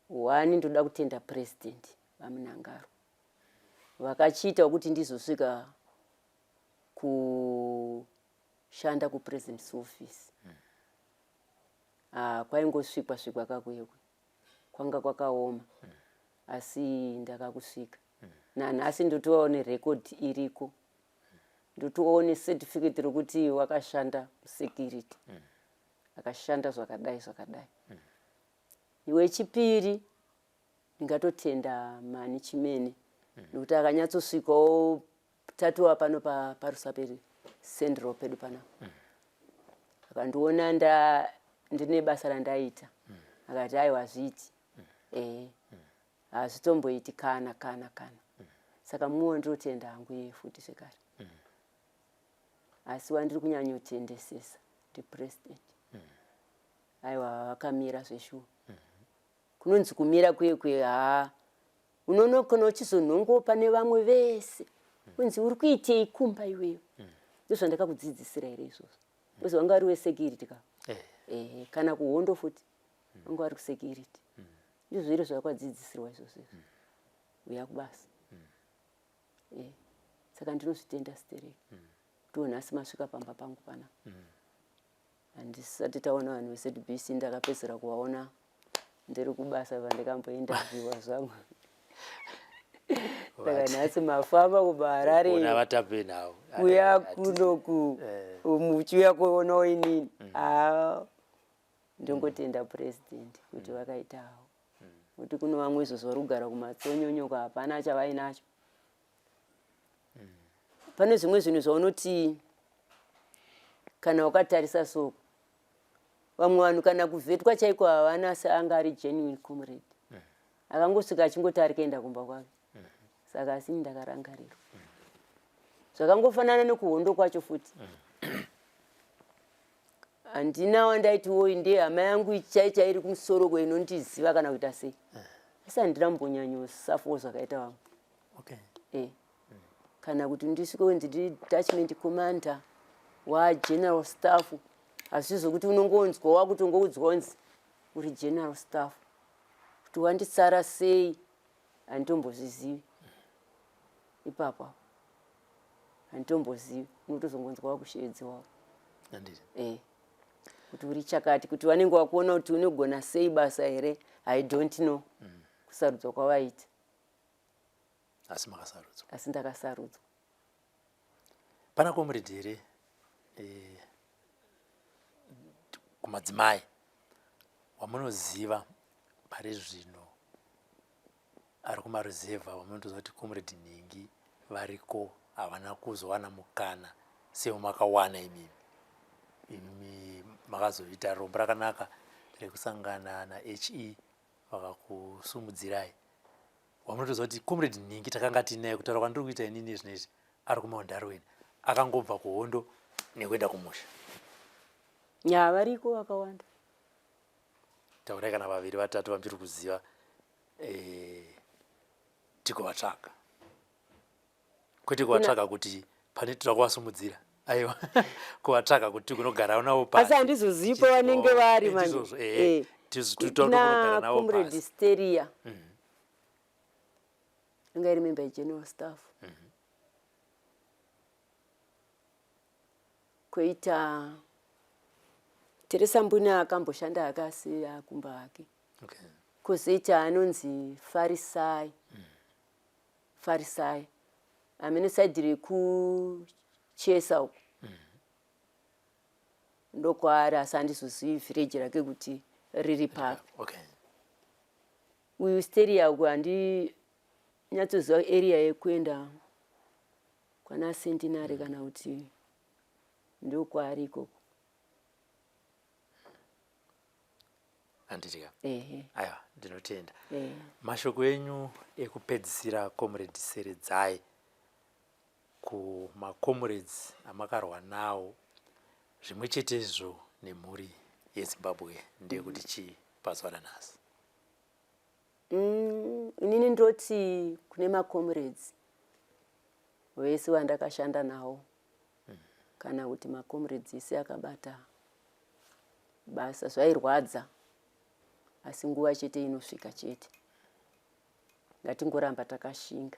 One, ndoda kutenda President VaMnangagwa, vakachiita kuti ndizosvika kushanda kuPresident's office. Ah, kwaingosvikwa svikwa kakwekwe, kwanga kwakaoma, asi ndakakusvika. Nanhasi ndotovawo nerekodhi iriko, ndotovawo necertificate rokuti wakashanda kusecurity, akashanda zvakadai zvakadai. Wechipiri ndingatotenda Mani Chimene, nekuti akanyatsosvikawo tatuwa pano paRusape Central pedu panapa, akandiona nda ndine basa randaita, akati aiwa, hazviiti, ehe, hazvitomboiti kana kana kana. Saka mumwe wandinotenda hangu iye futi zvekare, asi wandiri kunyanyotendesesa ndiPresident. Aiwa, vakamira zveshuwa. Kunonzi kumira kwekwe, haa, unonokona uchizonhongowo pane vamwe vese, unzi uri kuitei kumba iweyo, ndozvandakakudzidzisira here izvozvo? Uzi wanga uri wesecurity ka. Ehe, kana kuhondo futi vanga vari kusecurity, ndizvo zviri zvakwadzidzisirwa izvozvo izvo, uya kubasa. Saka ndinozvitenda stereki kutiwo nhasi masvika pamba pangu panapa. Handisati taona vanhu veZBC, ndakapedzera kuvaona ndiri kubasa pandikambointerviewa zvangu. Saka nhasi mafamba kubva Harare Ona vatape navo. kuya kunoku, muchiuya kuonawo inini. Haa, ndongotenda President kuti vakaitawo, kuti kuno vamwe izvozvo vari kugara kumatsonyonyoko, hapana chavainacho. Pane zvimwe zvinhu zvaunoti kana wakatarisa so, vamwe vanhu kana kuvhetwa chaiko havana, asi anga ari genuine comrade, akangosvika achingoti ari kuenda kumba kwake. Saka asini ndakarangarirwa. Zvakangofanana nekuhondo kwacho futi, handina wandaiti woi ndiye hama yangu chai chairi kumusoro kweinondiziva kana kuita sei, asi handina mbonyanyosafawo zvakaita vamwe. Kana kuti ndisvike kunzi detachment commander wageneral staff, hazvi zvokuti unongonzwa wakutongoudzwa kunzi uri general staff, kuti wanditsara sei handitombozvizivi ipapo apo, handitombozivi. Unotozongonzwa wakusheedzewawo Handiti. Kuti uri chakati, kuti vanenge vakuona kuti unogona sei basa here, I don't know kusarudzwa kwavaita. Asi makasarudzwa. Asi ndakasarudzwa. Pana comrade here kumadzimai wamunoziva pari zvino ari kumaruzevha, wamunotoziva kuti comrade nhingi variko, havana kuzowana mukana sewamakawana imimi? Imimi. Makazoita rombo rakanaka rekusangana naHE vakakusumudzirai. Wamunotoziva kuti Comrade Nhingi takanga tiinaye, kutaura kwandiri kuita inini zvinezvi ari kuMount Darwin, akangobva kuhondo nekuenda kumusha. Nya variko vakawanda. Taurai kana vaviri vatatu vamuchiri kuziva eh, tikovatsvaga. Kwete kuvatsvaga kuti pane toda kuvasumudzira, aiwa, kuvatsvaga kuti tigonogara navo pasi. Asi handizozivi pavanenge vari manje. Ndizvozvo, eh, tizotoda kunogara navo Comrade pasi. Steria. Inga iri member yegeneral staff. Koita Teresa Mbune akamboshanda akasi akumba ake. Kozoita anonzi Farisai. Farisai. Amene side rekuchesa uko. Ndokwaari asi handizozivi village rake kuti riri papi. Uyu Steria uku handinyatsoziva area yekuenda kwana Centenary kana kuti ndokwaari ikoko. Handiti ka? Ehe. Aiwa, ndinotenda. Ehe. Mashoko enyu ekupedzisira Comrade Seredzai kumacomrades amakarwa nawo zvimwe chetezvo nemhuri yeZimbabwe ndeyekuti chii pazuva ranhasi? Inini ndoti kune macomrades vese vandakashanda nawo kana kuti macomrades ese akabata basa, zvairwadza asi nguva chete inosvika chete. Ngatingoramba takashinga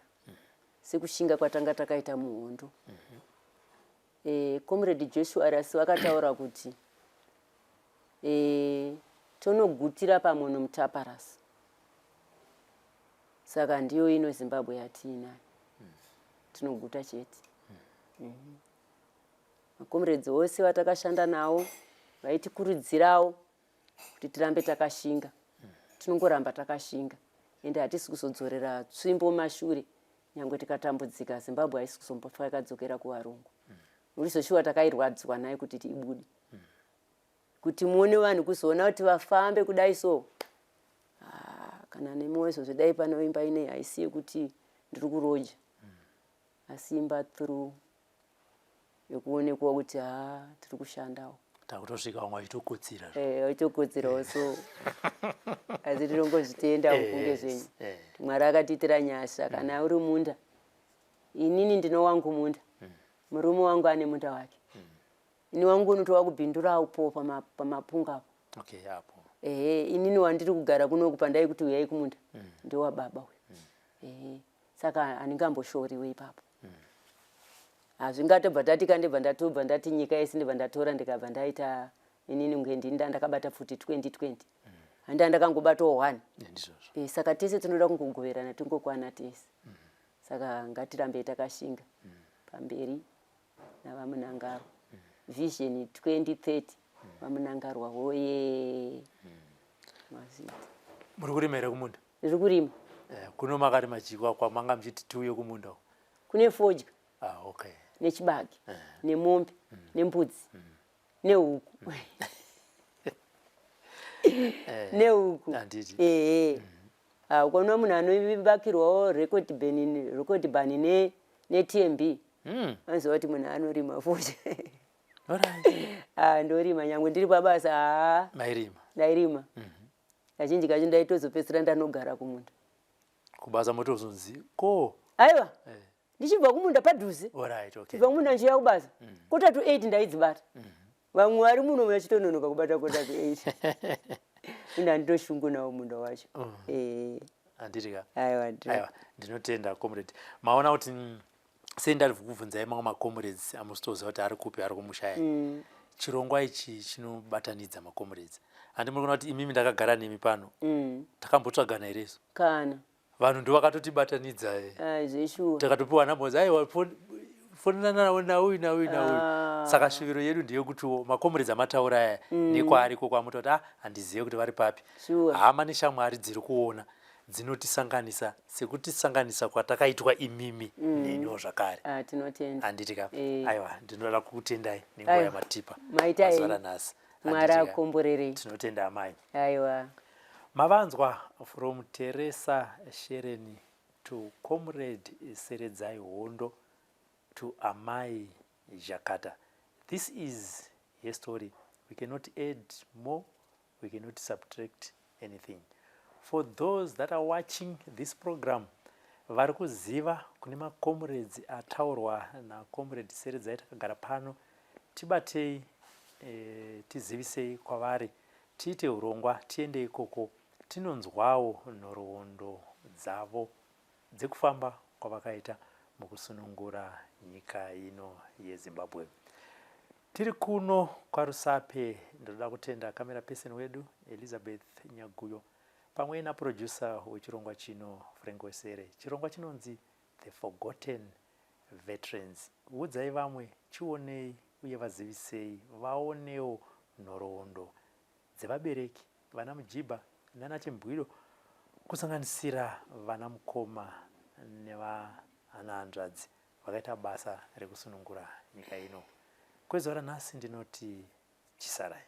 sekushinga kwatanga takaita muhondo. Comrade Joshua Rasi vakataura kuti tonogutira pamono mutaparasi. Saka ndiyo ino Zimbabwe yatiinayo. Tinoguta chete. Macomrades ose vatakashanda nawo vaitikurudzirawo kuti tirambe takashinga. Tinongoramba takashinga ende hatisi kuzodzorera tsvimbo mashure nyangwe tikatambudzika. Zimbabwe haisi kuzombofa yakadzokera kuvarungu. Nokuti zveshuwa takairwadziwa nayo kuti tiibude. Kuti muone vanhu kuzoona kuti vafambe kudai so. Kana nemiwo izvozvo dai pano imba inei haisi yekuti ndiri kuroja. Asi imba through yekuonekwa kuti tiri kushandawo. Takutosvika vamwe vachitokotsira. Vachitokotsirawo so. Asi tinongozvitenda mufunge zvenyu. Mwari akatiitira nyasha kana uri munda. Inini ndino wangu munda. Murume wangu ane munda wake. Ini wangu unotova kubhindura upo pamapunga apo. Okay, apo. Ehe, inini wandiri kugara kunoku pandai kuti uyai kumunda. Ndewa baba uyu. Ehe. Saka handingamboshoriwe ipapo. Hazvingatobva tati kandibva ndatobva ndati nyika yese ndibva ndatora ndikabva ndaita inini kunge ndini ndakabata pfuti 2020. Handi ndakangobatawo 1. Ndizvozvo. Saka tese tinoda kungogoverana tingokwana tese. Saka ngatirambe takashinga. Pamberi naVaMnangagwa. Vision 2030 VaMnangagwa hoye. Mazvita. Muri kurima here kumunda? Ndiri kurima. Kuno makarima chii kwamanga muchiti tiuye kumunda uko? Kune fodya. Okay. Nechibage, nemombe, nembudzi, nehuku. Nehuku. Handiti. Ehe. Ukaona munhu anovakirwawo record ban, record ban ne TMB. Anoziva kuti munhu anorima fodya. Alright. Ndorima nyangwe ndiri pabasa. Mairima. Ndairima. Kazhinji kacho ndaitozopedzisira ndanogara kumunda. Kubasa motozonzi ko. Aiwa. Ndichibva kumunda padhuze. Alright, okay. Kubva kumunda ndichiuya kubasa. 7:45 ndaidzibata. Vamwe vari muno vachitononoka kubata 7:45. Ina handitoshungu nawo munda wacho. Handiti ka? Aiwa, ndiri. Aiwa, ndinotenda comrade. Maona kuti sei ndari kukubvunzai mamwe macomrades amusitoziva kuti ari kupi ari kumusha aya. Chirongwa ichi chinobatanidza macomrades. Handi muri kuona kuti imimi ndakagara nemi pano. Takambotsvagana here isu? Kana. Vanhu ndo vakatotibatanidza. Zveshuwa. Takatopiwa namba dzi, aiwa, fonana nauyu nauyu nauyu. Saka shuviro yedu ndeyekutiwo macomrades amataura aya nekwaariko kwamuta kuti handizive kuti vari papi. Hama neshamwari dziri kuona dzinotisanganisa sekutisanganisa kwatakaitwa imimi neniwo zvakare. Tinotenda. Handiti ka? Aiwa, ndinoda kukutendai nenguva yamatipa. Maita Mazuva henyu. ranhasi. Mwari Handiti ka? akomborerei. Tinotenda amai. Aiwa. Mavanzwa from Teresa Shereni to Comrade Seredzai Hondo to Amai Zhakata. This is her story. We cannot add more, we cannot subtract anything. For those that are watching this program, vari kuziva kune macomrades ataurwa naComrade Seredzai takagara pano, tibatei, tizivisei kwavari, tiite urongwa tiende ikoko tinonzwawo nhoroondo dzavo dzekufamba kwavakaita mukusunungura nyika ino yeZimbabwe. Tiri kuno kwaRusape. Ndinoda kutenda camera person wedu Elizabeth Nyaguyo pamwe naproducer wechirongwa chino Frank Wesere. Chirongwa chinonzi The Forgotten Veterans. Udzai vamwe, chionei uye vazivisei vaonewo nhoroondo dzevabereki vana Mujibha nana Chimbwiro, kusanganisira vana mukoma nevana hanzvadzi vakaita basa rekusunungura nyika ino. Kwezuva ranhasi ndinoti chisarai.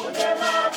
Unema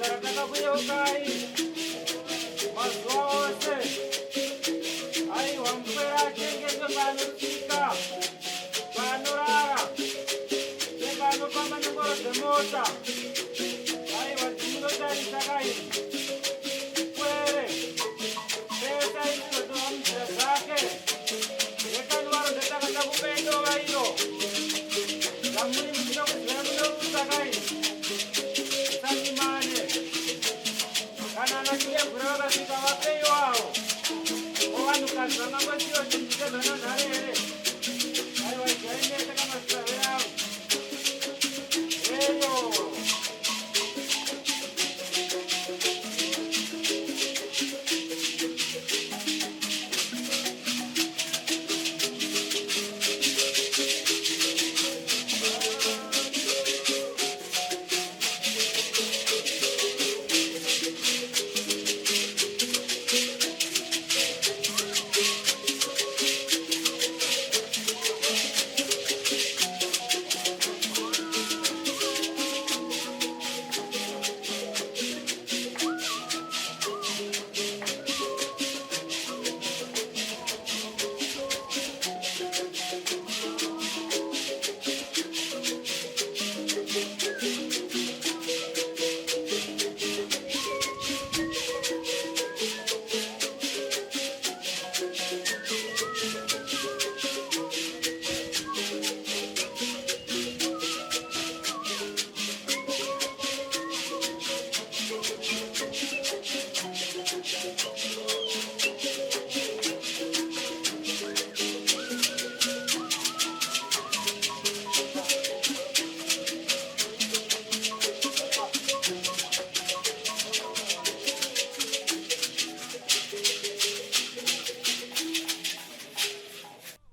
Tinogara takakuyeukai mazuva ose. Aiwa, mupwere achengetwe paanotsika, paanorara, nepaanofamba nengoro dzemota. Aiwa, timunotarisa kai pwere pesa inozotorwa munzira dzake. Rekani waro ndatanga takupai dova iro zvamuri muchida kuziva munorutsa kai musanyimane. Kana ana chiyegura vakasvika, vapeiwawo. Ovanhukadzi vangangosiyiwa chinhu chezvananhare here? Aiwa, idyai mese kamasave avo eyo.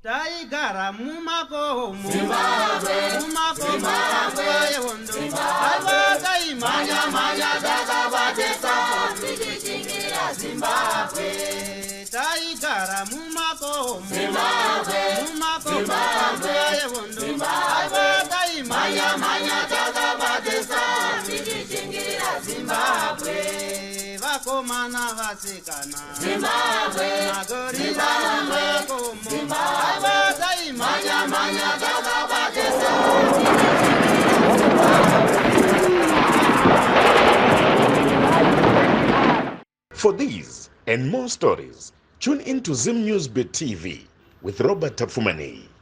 Taigara mumakomo, mumakomo nguva yehondo. Aiwa, taimhanya mhanya takabatesa tichishingirira Zimbabwe. Taigara mumakomo, mumakomo nguva yehondo. Aiwa, taimhanya mhanya takabatesa tichishingirira Zimbabwe. Vakomana, vasikana, Zimbabwe, magorira mumakomo. Aiwa, taimhanya mhanya takabatesa. For these and more stories, tune in to Zim News Bit TV with Robert Tapfumaneyi.